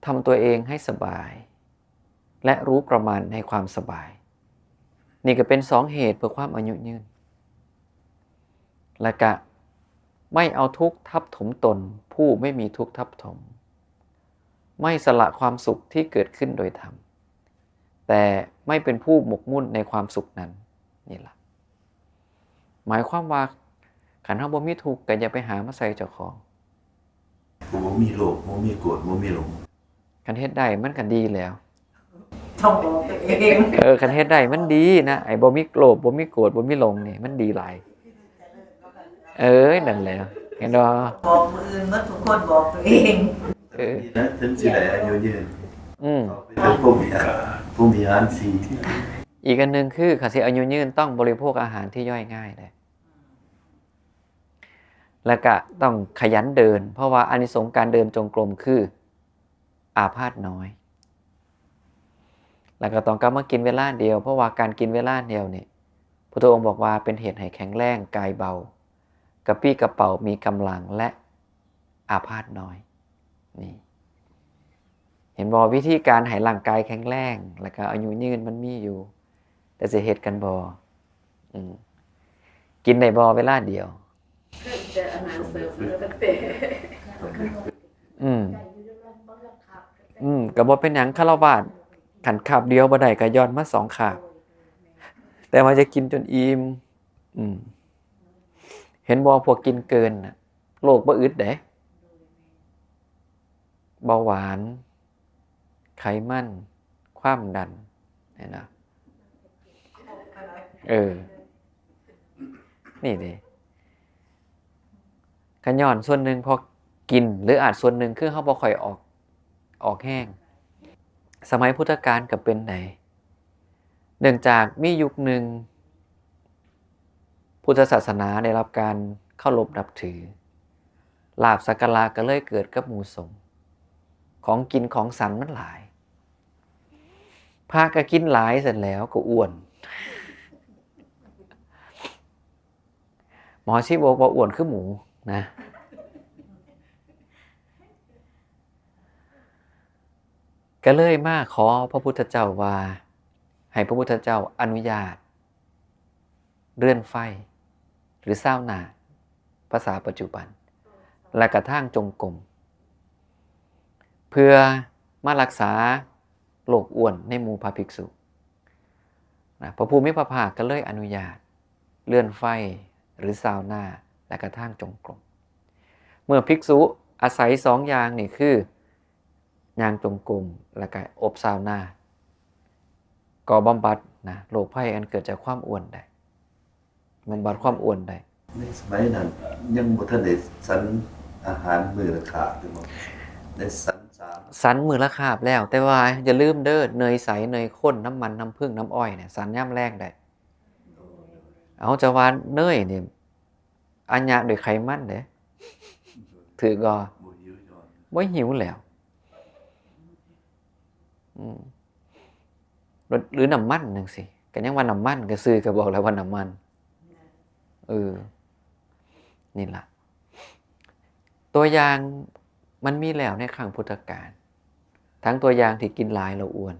ทำตัวเองให้สบาย และรู้ประมาณในความสบาย นี่ก็เป็นสองเหตุเพื่อความอายุยืน และก็ไม่เอาทุกข์ทับถมตน ผู้ไม่มีทุกข์ทับถม ไม่สละความสุขที่เกิดขึ้นโดยธรรม แต่ไม่เป็นผู้หมกมุ่นในความสุขนั้น นี่ล่ะ หมายความว่า คันเฮาบ่มีทุกข์ก็อย่าไปหามาใส่เจ้าของ บ่มีโลภบ่มีโกรธบ่มีหลง คันเฮ็ดได้มันก็ดีแล้ว ต้องบอกตัวเอง เออ คันเฮ็ดได้มันดีนะ ไอ้บ่มีโลภบ่มีโกรธบ่มีหลงนี่มันดีหลาย เอ้ย นั่นแหละ เห็นบ่ บอกผู้อื่นเมื่อทุกคนบอกตัวเอง เออ นะถึงสิได้อายุยืน อืม เป็นผู้มีอาหารผู้มีอาหารสี่ อีกอันหนึ่งคือ คันสิอายุยืนต้องบริโภคอาหารที่ย่อยง่ายเลย แล้วก็ต้องขยันเดิน เพราะว่าอานิสงส์การเดินจงกรมคือ อาพาธน้อย แล้วก็ต้องกลับมากินเวลาเดียว เพราะว่าการกินเวลาเดียวนี่ พุทธองค์บอกว่าเป็นเหตุให้แข็งแรง กายเบา กระปรี้กระเปร่า มีกำลัง และอาพาธน้อย นี่ เห็นบ่ วิธีการให้ร่างกายแข็งแรง แล้วก็อายุยืนมันมีอยู่ แต่สิเฮ็ดกันบ่ อืม กินได้บ่เวลาเดียว แต่อาหารเสริมแล้วตั้งแต่ อืม อืม ก็บ่เป็นหยัง ฆราวาส คันคาบเดียวบ่ได้ก็หย่อนมาสองคาบ แต่ว่าจะกินจนอิ่ม อืม เห็นบ่ พวกกินเกินน่ะ โรคบ่อึดเด้ เบาหวาน ไขมัน ความดัน เห็นบ่ เออ นี่เด้ ก็ย้อนส่วนหนึ่งเพราะกิน หรืออาจส่วนหนึ่งคือเฮาบ่ค่อยออก ออกแฮง สมัยพุทธกาลก็เป็นได เนื่องจากมียุคหนึ่ง พุทธศาสนาได้รับการเคารพนับถือ ลาภสักการะก็เลยเกิดกับหมู่สงฆ์ ของกินของฉันมันหลาย พระก็กินหลายเสร็จแล้วก็อ้วน หมอชีวกว่าอ้วนคือหมูนะ ก็เลยมาขอพระพุทธเจ้าว่า ให้พระพุทธเจ้าอนุญาต เรือนไฟ หรือซาวนา ภาษาปัจจุบัน และกระทางจงกรม เพื่อมารักษาโรคอ้วนในหมู่พระภิกษุนะ พระผู้มีพระภาคก็เลยอนุญาต เรือนไฟ หรือซาวนา และกระทางจงกรม เมื่อภิกษุอาศัยสองอย่างนี่คือ ย่างจงกรม แล้วก็อบซาวนา ก็บำบัดนะ โรคภัยอันเกิดจากความอ้วนได้ บำบัดความอ้วนได้ ในสมัยนั้นยังบ่ทันได้ฉันอาหารมื้อละคาบหรือบ่ได้ฉันสาม ฉันมื้อละคาบแล้ว แต่ว่าอย่าลืมเด้อ เนยใส เนยข้น น้ำมัน น้ำผึ้ง น้ำอ้อยเนี่ย ฉันยามแลงได้ เอาจะว่าเนยนี่ อันยะโดยไขมันเด้ ถือก็ บ่หิวย้อน บ่หิวแล้ว อืม หรือน้ำมันจังซี่ ก็ยังว่าน้ำมัน ก็ชื่อก็บอกแล้วว่าน้ำมัน เออ นี่ล่ะ ตัวอย่างมันมีแล้วในครั้งพุทธกาล ทั้งตัวอย่างที่กินหลายแล้วอ้วน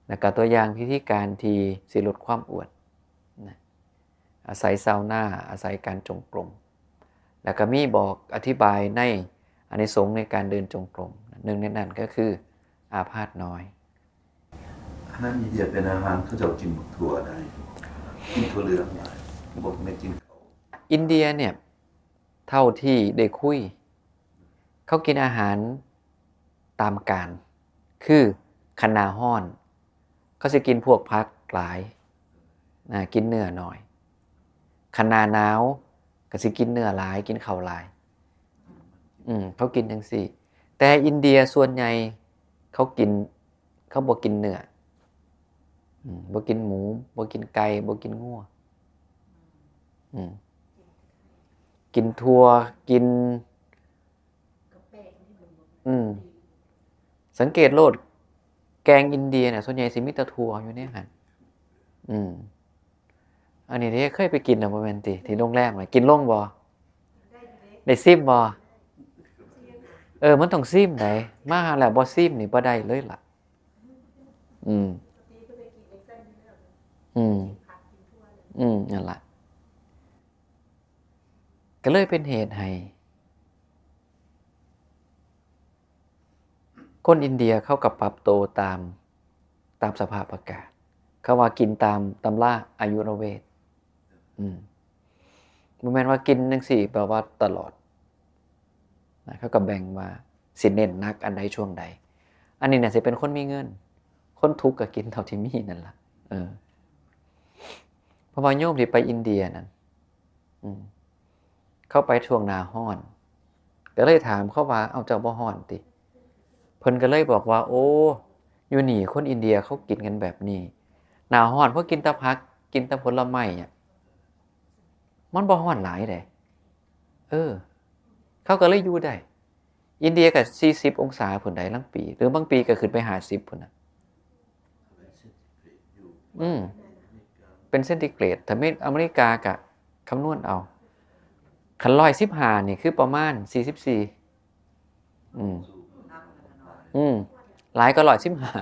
แล้วก็ตัวอย่างวิธีการที่สิลดความอ้วนนะ อาศัยซาวนา อาศัยการจงกรม แล้วก็มีบอกอธิบายในอานิสงส์ในการเดินจงกรม หนึ่งในนั้นก็คืออาพาธน้อย อาหารอินเดียเป็นอาหารเขาเจ้ากินบักถั่วได้ กินถั่วเหลืองหลายบ่แม่นกินข้าว อินเดียเนี่ย เท่าที่ได้คุย เขากินอาหารตามกาล คือคันหน้าฮ้อน เขาสิกินพวกผักหลายนะ กินเนื้อน้อย คันหน้าหนาวก็สิกินเนื้อหลาย กินข้าวหลาย อืม เขากินจังซี่ แต่อินเดียส่วนใหญ่เขากิน เขาบ่กินเนื้อ อืม บ่กินหมู บ่กินไก่ บ่กินงัว อืม กินถั่ว กิน อืม สังเกตโลด แกงอินเดียเนี่ย ส่วนใหญ่สิมีแต่ถั่วอยู่ในหั่น อืม อันนี้เด้ เคยไปกินแล้วบ่แม่นติ ที่โรงแรมน่ะ กินลงบ่ ได้ซิมบ่ เออ มันต้องซิมได๋ มาแล้วบ่ซิมนี่บ่ได้เลยล่ะ อืม อืม อืม นั่นล่ะ ก็เลยเป็นเหตุให้ คนอินเดียเขาก็ปรับตัวตาม ตามสภาพอากาศ เขาว่ากินตามตำราอายุรเวท อืม บ่แม่นว่ากินจังซี่แบบว่าตลอดนะ เขาก็แบ่งว่าสิเน้นหนักอันใดช่วงใด อันนี้น่ะสิเป็นคนมีเงิน คนทุกข์ก็กินเท่าที่มีนั่นล่ะ เออ เพราะว่าโยมที่ไปอินเดียนั่น อืม เขาไปช่วงหน้าฮ้อน ก็เลยถามเขาว่า "เอ้า เจ้าบ่ฮ้อนติ" เพิ่นก็เลยบอกว่า "โอ้ อยู่นี่คนอินเดียเขากินกันแบบนี้ หน้าฮ้อนเขากินแต่ผัก กินแต่ผลไม้อะ มันบ่ฮ้อนหลายเด้" เออ เขาก็เลยอยู่ได้ อินเดียก็สี่สิบองศาพุ้นใด๋ลางปี หรือบางปีก็ขึ้นไปห้าสิบพุ้นน่ะ อืม เป็นเซนติเกรด ถ้าเป็นอเมริกากะคำนวณเอา คันร้อยสิบห้านี่คือประมาณสี่สิบสี่ อืม อืม หลายก็ร้อยสิบห้า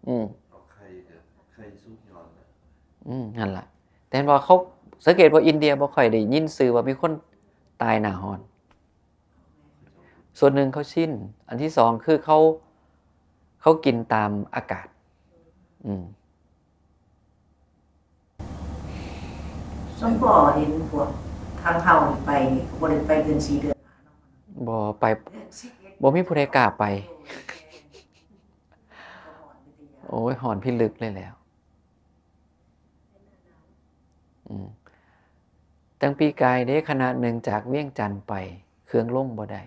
อืม เอาไข่กับไข่สุกย้อนน่ะ อืม นั่นล่ะ แต่เห็นว่าเขาสังเกตว่าอินเดียบ่ค่อยได้ยินชื่อว่ามีคนตายหน้าฮ้อน ส่วนหนึ่งเขาชิน อันที่สองคือเขา เขากินตามอากาศ อืม สมปอเห็นพวกทางเฮานี่ไปนี่ก็บ่ได้ไปเดือนสี่เดือนห้าเนาะ บ่ไป บ่มีผู้ใดกล้าไป โอ้ย ฮ้อนพิลึกเลยแหล้ว อืม ตั้งปีกายเด้ คณะหนึ่งจากเวียงจันทน์ไป เครื่องลงบ่ได้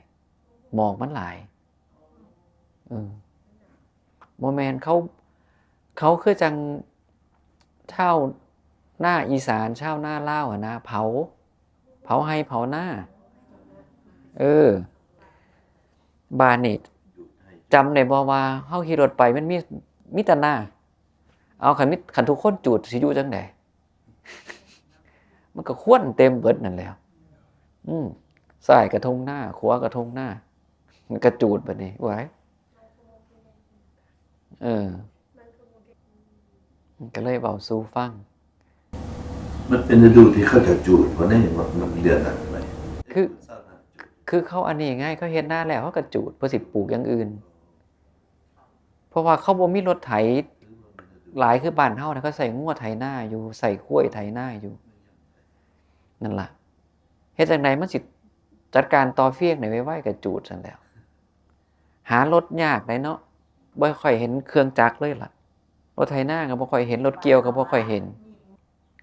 หมอกมันหลาย เออ บ่แม่น เขา เขาคือจั่งชาวนาอีสาน ชาวนาลาวหั่นนะ เผา เผาไฮ่เผานา เออ บาดนี่ จำได้บ่ว่าเฮาขี่รถไปมันมี มีแต่นา เอา คันมี คันทุกคนจูดสิอยู่จั่งใด มันก็ควันเต็มเบิดนั่นแหล้ว อืม ซ้ายก็ท่งนา ขวาก็ท่งนา มันก็จูดบัดนี้ หวาย เออ ก็เลยเว้าสู่ฟัง มันเป็นฤดูที่เขาจะจูด บ่ได้ว่ามันเดือนนั้นไป คือ คือเขาอันนี้ไง เขาเฮ็ดนาแล้วเขาก็จูด เพื่อสิปลูกอย่างอื่น เพราะว่าเขาบ่มีรถไถหลายคือบ้านเฮานะ เขาใช้งัวไถนาอยู่ ใช้ควายไถนาอยู่ นั่นล่ะ เฮ็ดจั่งใดมันสิจัดการต่อเฟืองได้ไวๆ ก็จูดซั่นแหล้ว หารถยากได๋เนาะ บ่ค่อยเห็นเครื่องจักรเลยล่ะ รถไถนาก็บ่ค่อยเห็น รถเกี่ยวก็บ่ค่อยเห็น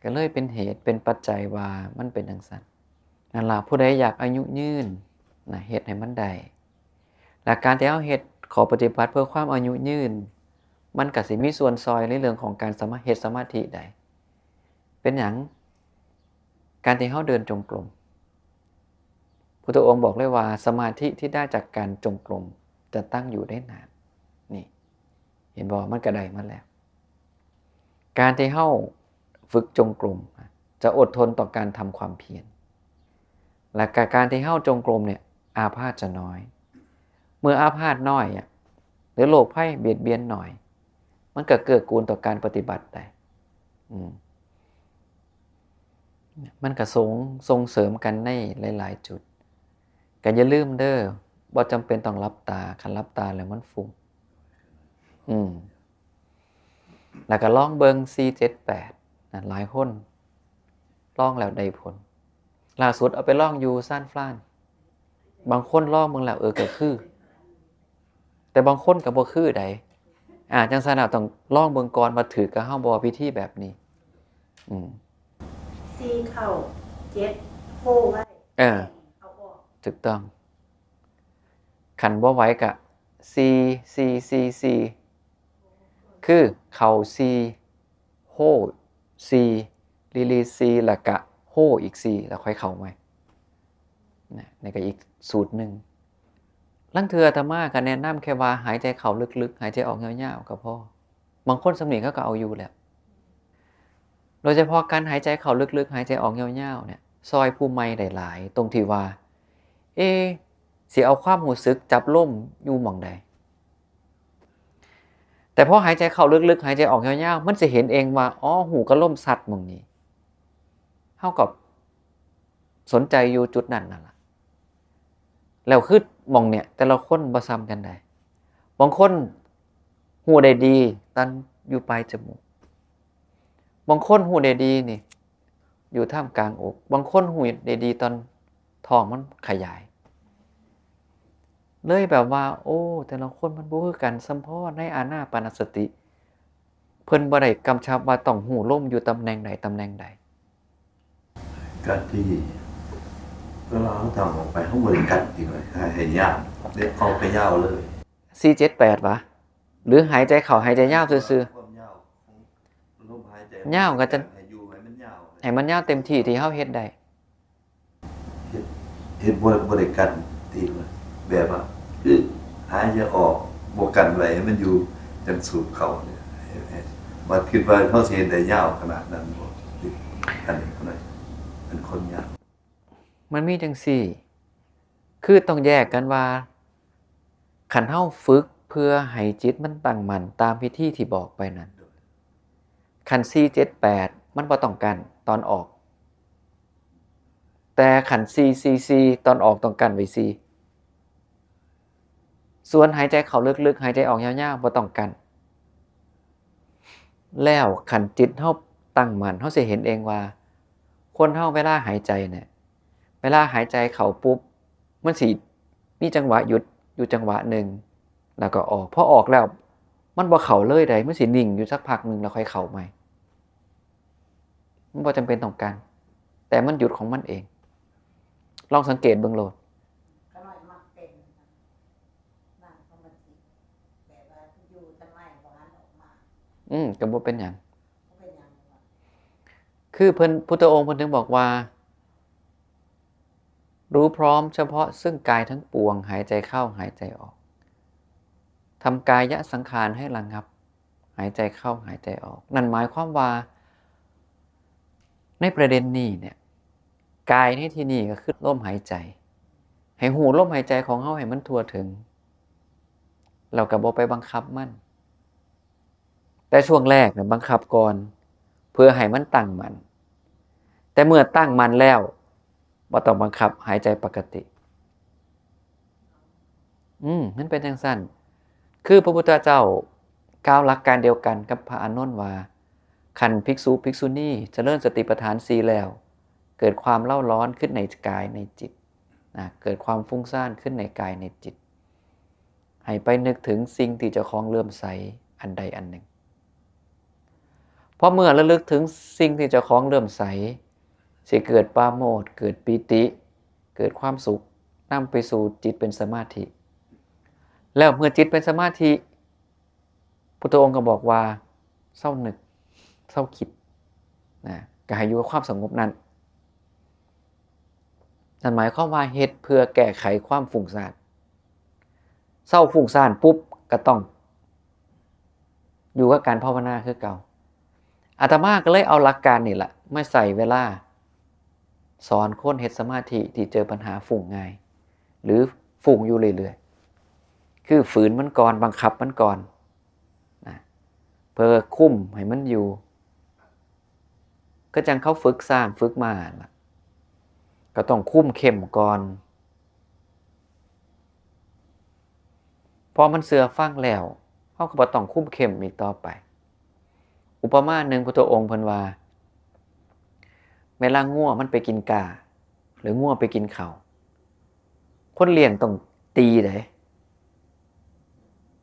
ก็เลยเป็นเหตุเป็นปัจจัยว่ามันเป็นจั่งซั่น นั่นล่ะ ผู้ใดอยากอายุยืนนะ เฮ็ดให้มันได้ และการที่เฮาเฮ็ดข้อปฏิบัติเพื่อความอายุยืน มันก็สิมีส่วนซ่อยในเรื่องของการสมา- เฮ็ดสมาธิได้ เป็นหยัง การที่เฮาเดินจงกรม พุทธองค์บอกเลยว่าสมาธิที่ได้จากการจงกรมจะตั้งอยู่ได้นาน นี่ เห็นบ่ มันก็ได้มาแล้ว การที่เฮาฝึกจงกรม จะอดทนต่อการทำความเพียร และกะการที่เฮาจงกรมเนี่ย อาพาธจะน้อย เมื่ออาพาธน้อยอะ หรือโรคภัยเบียดเบียนน้อย มันก็เกื้อกูลต่อการปฏิบัติได้ อืม มันก็ส่ง- ส่งเสริมกันในหลายๆจุด ก็อย่าลืมเด้อ บ่จำเป็นต้องหลับตา คันหลับตาแล้วมันฟุ้ง อืม แล้วก็ลองเบิ่ง สี่เจ็ดแปด นะ หลายคนลองแล้วได้ผล ล่าสุดเอาไปลองอยู่ซานฟราน บางคนลองเบิ่งแล้ว เออ ก็คือ แต่บางคนก็บ่คือใด๋ อ่า จั่งซั่นน่ะ ต้องลองเบิ่งก่อนว่าถืกกับเฮาบ่ วิธีแบบนี้ อืม สี่เข้า เจ็ดโฮไว้ เออ เอาออก ถูกต้อง คันบ่ไหวก็ สี่ สี่ สี่ สี่ คือเข้า สี่ โฮ สี่ รีลีส สี่ แล้วก็โฮอีก สี่ แล้วค่อยเข้าใหม่ นะ นี่ก็อีกสูตรหนึ่ง ลางเทื่ออาตมาก็แนะนำแค่ว่าหายใจเข้าลึกๆ หายใจออกยาวๆ ก็พอ บางคนส่ำนี้เขาก็เอาอยู่แล้ว โดยเฉพาะการหายใจเข้าลึกๆ หายใจออกยาวๆ เนี่ย ซ่อยผู้ใหม่ได้หลาย ตรงที่ว่า เอ๊ะ สิเอาความรู้สึกจับลมอยู่หม่องใด แต่พอหายใจเข้าลึกๆ หายใจออกยาวๆ มันสิเห็นเองว่า อ๋อ ฮู้กับลมซัดหม่องนี้ เฮาก็สนใจอยู่จุดนั้นนั่นล่ะ แล้วคือหม่องเนี่ย แต่ละคนบ่ซ้ำกันใด๋ บางคนฮู้ได้ดีตอนอยู่ปลายจมูก บางคนฮู้ได้ดีนี่ อยู่ท่ามกลางอก บางคนฮู้ได้ดีตอนท้องมันขยาย เลยแบบว่า โอ้ แต่ละคนมันบ่คือกัน ส่ำพ้อในอานาปานสติ เพิ่นบ่ได้กำชับว่าต้องฮู้ลมอยู่ตำแหน่งใดตำแหน่งใด การที่เวลาเขาทำออกไปเขาบริกรรมดีกว่าให้ให้ยาวเรียกเอาไปยาวเลย สี่เจ็ดแปด วะ หรือหายใจเข้าหายใจยาวซื่อๆ ความยาวของลมหายใจ ยาวก็จะ ให้อยู่ให้มันยาว ให้มันยาวเต็มที่ที่เฮาเฮ็ดได้ เฮ็ดเฮ็ดบ่บ่ได้กันตีว่าแบบว่าคือหายใจออกบ่กันไว้ให้มันอยู่จังสูบเข้าเนี่ยให้ให้ ว่าคิดว่าเขาสิเฮ็ดได้ยาวขนาดนั้นบ่ อันนี้คนนั้นเป็นคนยาว มันมีจังซี่ คือต้องแยกกันว่า คันเฮาฝึกเพื่อให้จิตมันตั้งมั่นตามวิธีที่บอกไปนั้น คันสี่เจ็ดแปด มันบ่ต้องกั้นตอนออก แต่คันสี่สี่สี่ ตอนออกต้องกั้นไว้สี่ ส่วนหายใจเข้าลึกๆ หายใจออกยาวๆ บ่ต้องกั้น แล้วคันจิตเฮาตั้งมั่น เฮาสิเห็นเองว่า คนเฮาเวลาหายใจเนี่ย เวลาหายใจเข้าปุ๊บ มันสิมีจังหวะหยุดอยู่จังหวะหนึ่ง แล้วก็ออก พอออกแล้ว มันบ่เข้าเลยใด มันสินิ่งอยู่สักพักหนึ่งแล้วค่อยเข้าใหม่ มันบ่จำเป็นต้องกั้น แต่มันหยุดของมันเอง ลองสังเกตเบิ่งโลด ก็น้อยมักเป็นนั่งสมาธิแบบว่าอยู่ทางในบ่หันออกมา อืม ก็บ่เป็นหยัง ก็เป็นอย่างว่า คือเพิ่นพุทธองค์เพิ่นถึงบอกว่า รู้พร้อมเฉพาะซึ่งกายทั้งปวง หายใจเข้าหายใจออก ทำกายสังขารให้ระงับ หายใจเข้าหายใจออก นั่นหมายความว่า ในประเด็นนี้เนี่ย กายในที่นี้ก็คือลมหายใจ ให้ฮู้ลมหายใจของเฮาให้มันทั่วถึง เราก็บ่ไปบังคับมัน แต่ช่วงแรกเนี่ยบังคับก่อน เพื่อให้มันตั้งมั่น แต่เมื่อตั้งมั่นแล้ว บ่ต้องบังคับ หายใจปกติ อืม มันเป็นจังซั่น คือพระพุทธเจ้ากล่าวหลักการเดียวกันกับพระอานนท์ว่า คันภิกษุภิกษุณีเจริญสติปัฏฐานสี่แล้ว เกิดความเร่าร้อนขึ้นในกายในจิตนะ เกิดความฟุ้งซ่านขึ้นในกายในจิต ให้ไปนึกถึงสิ่งที่เจ้าของเลื่อมใสอันใดอันหนึ่ง พอเมื่อระลึกถึงสิ่งที่เจ้าของเลื่อมใส สิเกิดปราโมทย์ เกิดปีติ เกิดความสุข นำไปสู่จิตเป็นสมาธิ แล้วเมื่อจิตเป็นสมาธิ พุทธองค์ก็บอกว่า เศร้านึก เศร้าคิดนะ ก็ให้อยู่กับความสงบนั้น นั่นหมายความว่าเฮ็ดเพื่อแก้ไขความฟุ้งซ่าน เศร้าฟุ้งซ่านปุ๊บก็ต้อง อยู่กับการภาวนาคือเก่า อาตมาก็เลยเอาหลักการนี่แหละมาใส่เวลา สอนคนเฮ็ดสมาธิที่เจอปัญหาฟุ้งง่าย หรือฟุ้งอยู่เรื่อยๆ คือฝืนมันก่อน บังคับมันก่อนนะ เพื่อคุมให้มันอยู่ ก็จังเขาฝึกช้างฝึกม้าล่ะ ก็ต้องคุมเข้มก่อน พอมันเชื่อฟังแล้ว เขาก็บ่ต้องคุมเข้มอีกต่อไป อุปมาหนึ่งพุทธองค์เพิ่นว่า เวลางัวมันไปกินกล้า หรืองัวไปกินข้าว คนเลี้ยงต้องตีเด้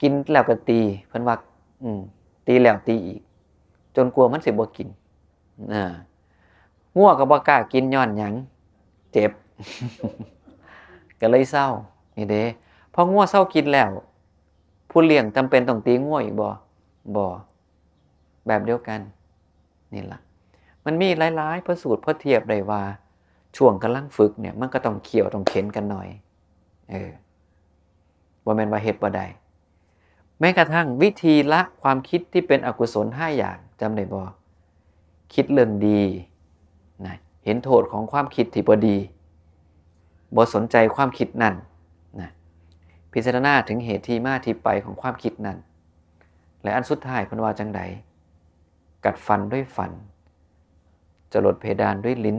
กินแล้วก็ตี เพิ่นว่า อืม ตีแล้วตีอีก จนกว่ามันสิบ่กิน อ่า งัวก็บ่กล้ากินย้อนหยัง เจ็บ ก็เลยเซา นี่เด้ พองัวเซากินแล้ว ผู้เลี้ยงจำเป็นต้องตีงัวอีกบ่ บ่ แบบเดียวกัน นี่ล่ะ มันมีหลายๆ พระสูตรพอเทียบได้ว่า ช่วงกำลังฝึกเนี่ย มันก็ต้องเคี่ยวต้องเข็ญกันหน่อย เออ บ่แม่นว่าเฮ็ดบ่ได้ แม้กระทั่งวิธีละความคิดที่เป็นอกุศลห้าอย่าง จำได้บ่ คิดเรื่องดีนะ เห็นโทษของความคิดที่บ่ดี บ่สนใจความคิดนั้นนะ พิจารณาถึงเหตุที่มาที่ไปของความคิดนั้น และอันสุดท้ายเพิ่นว่าจังใด กัดฟันด้วยฟัน จรดเพดานด้วยลิ้น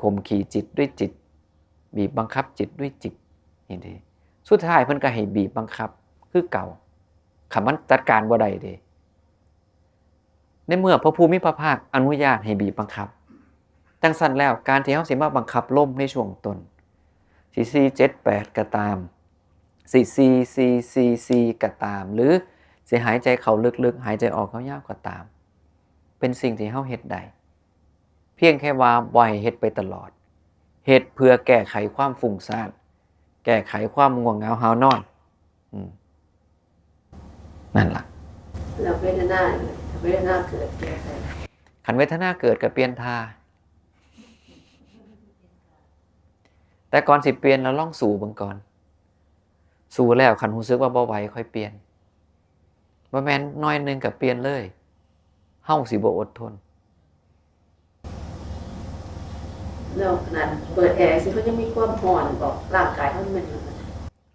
ข่มขีจิตด้วยจิต บีบบังคับจิตด้วยจิต นี่เด้ สุดท้ายเพิ่นก็ให้บีบบังคับคือเก่า คันมันจัดการบ่ได้เด้ ในเมื่อพระผู้มีพระภาคอนุญาตให้บีบบังคับ จังซั่นแล้วการที่เฮาสิมาบังคับลมในช่วงต้น สิสี่เจ็ดแปด ก็ตาม สิสี่สี่สี่สี่ ก็ตาม หรือสิหายใจเข้าลึกๆ หายใจออกยาวๆ ก็ตาม เป็นสิ่งที่เฮาเฮ็ดได้ เพียงแค่ว่าบ่ให้เฮ็ดไปตลอด เฮ็ดเพื่อแก้ไขความฟุ้งซ่าน แก้ไขความง่วงเหงาหาวนอน อืม นั่นล่ะ แล้วเวทนาเวทนาเกิดเปลี่ยนไป คันเวทนาเกิดก็เปลี่ยนท่า แต่ก่อนสิเปลี่ยนเราลองสู้เบิ่งก่อน สู้แล้วคันรู้สึกว่าบ่ไหวค่อยเปลี่ยน บ่แม่นหน่อยหนึ่งก็เปลี่ยนเลย เฮาสิบ่อดทน แล้วนั่นเปิดแอร์สิเขายังมีความร้อนบอกร่างกายมันเป็น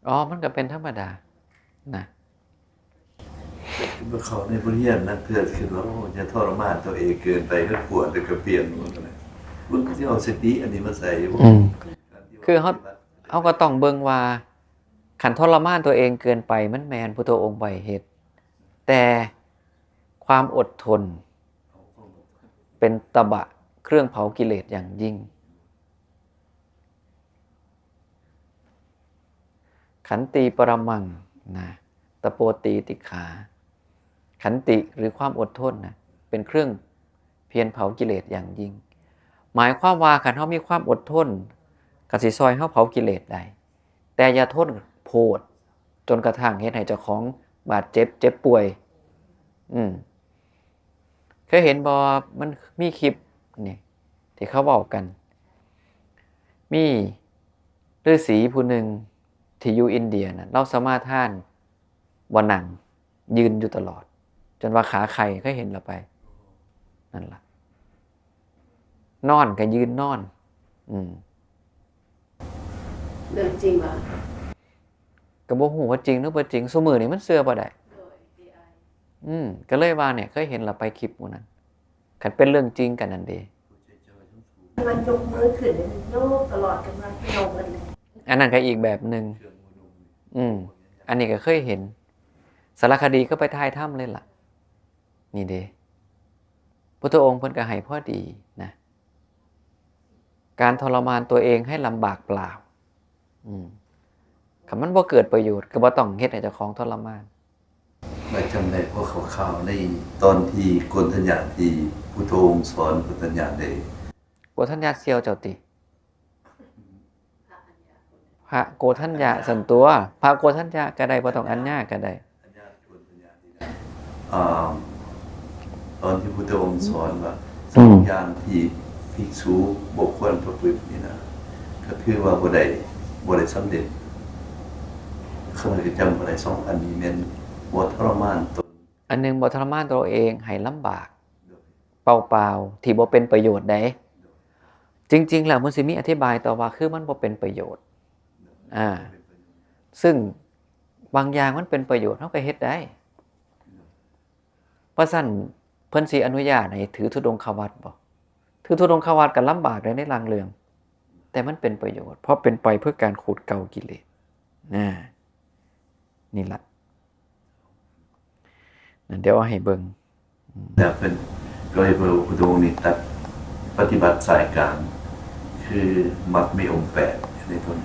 อ๋อ มันก็เป็นธรรมดานะ เมื่อเขาในบทเรียนนักเทศน์คิดว่าโอ้จะทรมานตัวเองเกินไปก็ปวดแล้วก็เปลี่ยนหมดเลยมันก็จะเอาสติอันนี้มาใส่ อืม คือเขาเขาก็ต้องเบิ่งว่าคันทรมานตัวเองเกินไปมันแม่นพุทธองค์บ่ให้เฮ็ด แต่ความอดทน เป็นตบะเครื่องเผากิเลสอย่างยิ่ง ขันติปรมังนะ ตะโปตีติขา ขันติหรือความอดทนนะเป็นเครื่องเพียรเผากิเลสอย่างยิ่ง หมายความว่าคันเฮามีความอดทนก็สิซอยเฮาเผากิเลสได้ แต่อย่าทนโพดจนกระทั่งเฮ็ดให้เจ้าของบาดเจ็บเจ็บป่วย อืม เคยเห็นบ่ มันมีคลิปนี่ที่เขาเว้ากัน มีฤาษีผู้หนึ่งที่อยู่อินเดียน่ะ ลาวสมาทานบ่นั่ง ยืนอยู่ตลอด จนว่าขาไข้ เคยเห็นละไป นั่นล่ะ นอนก็ยืนนอน อืม เรื่องจริงว่ะ ก็บ่ฮู้ว่าจริงหรือบ่จริง ซุมื้อนี้มันเชื่อบ่ได้ โดย เอไอ อืม ก็เลยว่าเนี่ย เคยเห็นละไปคลิปหมู่นั้น คันเป็นเรื่องจริงกันนั่นเด้ มันยกมือขึ้นเลยมันโยกตลอดกันมาพี่น้องกันเลย อันนั้นก็อีกแบบหนึ่ง อืม อันนี้ก็เคยเห็น สารคดีก็ไปถ่ายทำเลยล่ะ นี่เด้ พุทธองค์เพิ่นก็ให้พอดีนะ การทรมานตัวเองให้ลำบากเปล่า อืม คันมันบ่เกิดประโยชน์ก็บ่ต้องเฮ็ดให้เจ้าของทรมาน มาจำได้พวกข่าวๆในตอนที่โกณฑัญญาที่พุทธองค์สอนโกณฑัญญาได้ โกณฑัญญาเสี่ยวเจ้าติ พระโกณฑัญญาซั่นตั๊ว พระโกณฑัญญาก็ได้ บ่ต้องอัญญาก็ได้ อ่าตอนที่พุทธองค์สอนว่า อืม สองอย่างที่ภิกษุบ่ควรประพฤตินี่นะ ก็คือว่าบ่ได้บ่ได้สำเร็จ ข้าพเจ้าจำบ่ได้ สองอันนี้แม่นบ่ทรมานตน อันหนึ่งบ่ทรมานตัวเองให้ลำบาก เปล่าๆ ที่บ่เป็นประโยชน์ใด จริงๆ แล้วมันสิมีอธิบายต่อว่าคือมันบ่เป็นประโยชน์ อ่า ซึ่งบางอย่างมันเป็นประโยชน์ เฮาก็เฮ็ดได้ เพราะฉะนั้นเพิ่นสิอนุญาตให้ถือธุดงควัตรบ่ ถือธุดงควัตรก็ลำบากได้ในลางเรื่อง แต่มันเป็นประโยชน์ เพราะเป็นไปเพื่อการขูดเกลากิเลส อ่า นี่ล่ะ นั่นเดี๋ยวเอาให้เบิ่ง แล้วเป็นโดยพระพุทธองค์นี่ตัดปฏิบัติสายกลาง คือมรรคมีองค์แปดในต้น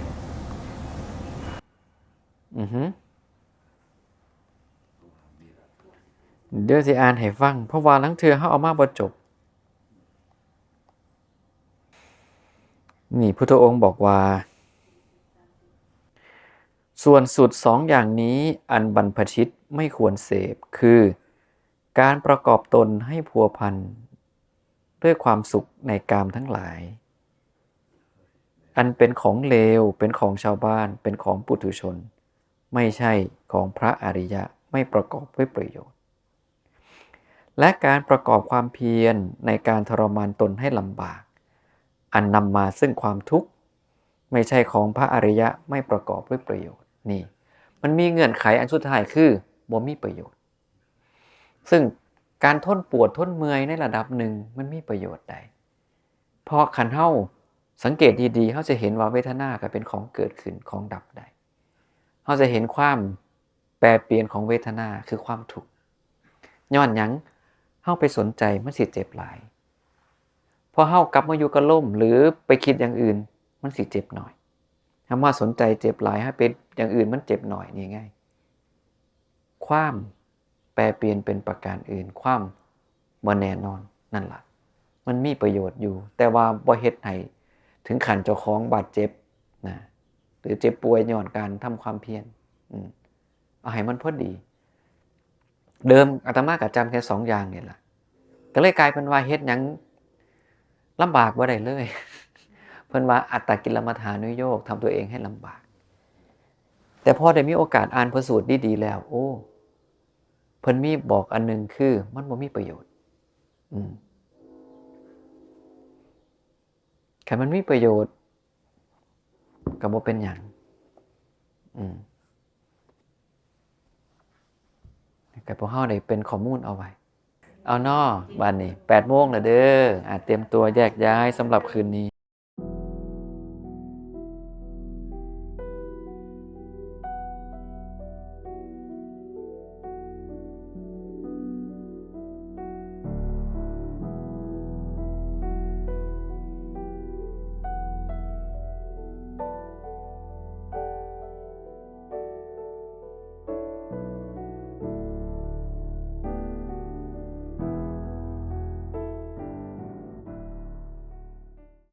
อือฮึ เดี๋ยวสิอ่านให้ฟัง เพราะว่าลางเทื่อเฮาเอามาบ่จบ นี่พุทธองค์บอกว่า ส่วนสุดสองอย่างนี้อันบรรพชิตไม่ควรเสพ คือ การประกอบตนให้พัวพันด้วยความสุขในกามทั้งหลาย อันเป็นของเลว เป็นของชาวบ้าน เป็นของปุถุชน ไม่ใช่ของพระอริยะ ไม่ประกอบด้วยประโยชน์ และการประกอบความเพียรในการทรมานตนให้ลำบาก อันนำมาซึ่งความทุกข์ ไม่ใช่ของพระอริยะ ไม่ประกอบด้วยประโยชน์ นี่ มันมีเงื่อนไขอันสุดท้ายคือบ่มีประโยชน์ ซึ่งการทนปวดทนเมื่อยในระดับหนึ่งมันมีประโยชน์ใด เพราะคันเฮาสังเกตดีๆ เฮาจะเห็นว่าเวทนาก็เป็นของเกิดขึ้นของดับได้ เฮาจะเห็นความแปรเปลี่ยนของเวทนาคือความทุกข์ ย้อนหยัง เฮาไปสนใจมันสิเจ็บหลาย พอเฮากลับมาอยู่กับลมหรือไปคิดอย่างอื่น มันสิเจ็บหน่อย เฮามาสนใจเจ็บหลาย เฮาไปอย่างอื่นมันเจ็บหน่อย นี่ไง ความแปรเปลี่ยนเป็นประการอื่น ความบ่แน่นอน นั่นล่ะ มันมีประโยชน์อยู่ แต่ว่าบ่เฮ็ดให้ถึงขั้นเจ้าของบาดเจ็บนะ หรือเจ็บป่วยย้อนการทำความเพียร อืม เอาให้มันพอดี เดิมอาตมาก็จำแค่สองอย่างนี่ล่ะ ก็เลยกลายเป็นว่าเฮ็ดหยังลำบากบ่ได้เลย เพิ่นว่าอัตตกิลมัฏฐานุโยค ทำตัวเองให้ลำบาก แต่พอได้มีโอกาสอ่านพระสูตรดีๆแล้ว โอ้ เพิ่นมีบอกอันหนึ่งคือมันบ่มีประโยชน์ อืม คันมันมีประโยชน์ ก็บ่เป็นหยัง อืม ให้พวกเราได้เป็นข้อมูลเอาไว้ เอาเนาะ บัดนี้ แปดโมงแล้วเด้อ อ่ะ เตรียมตัวแยกย้ายสำหรับคืนนี้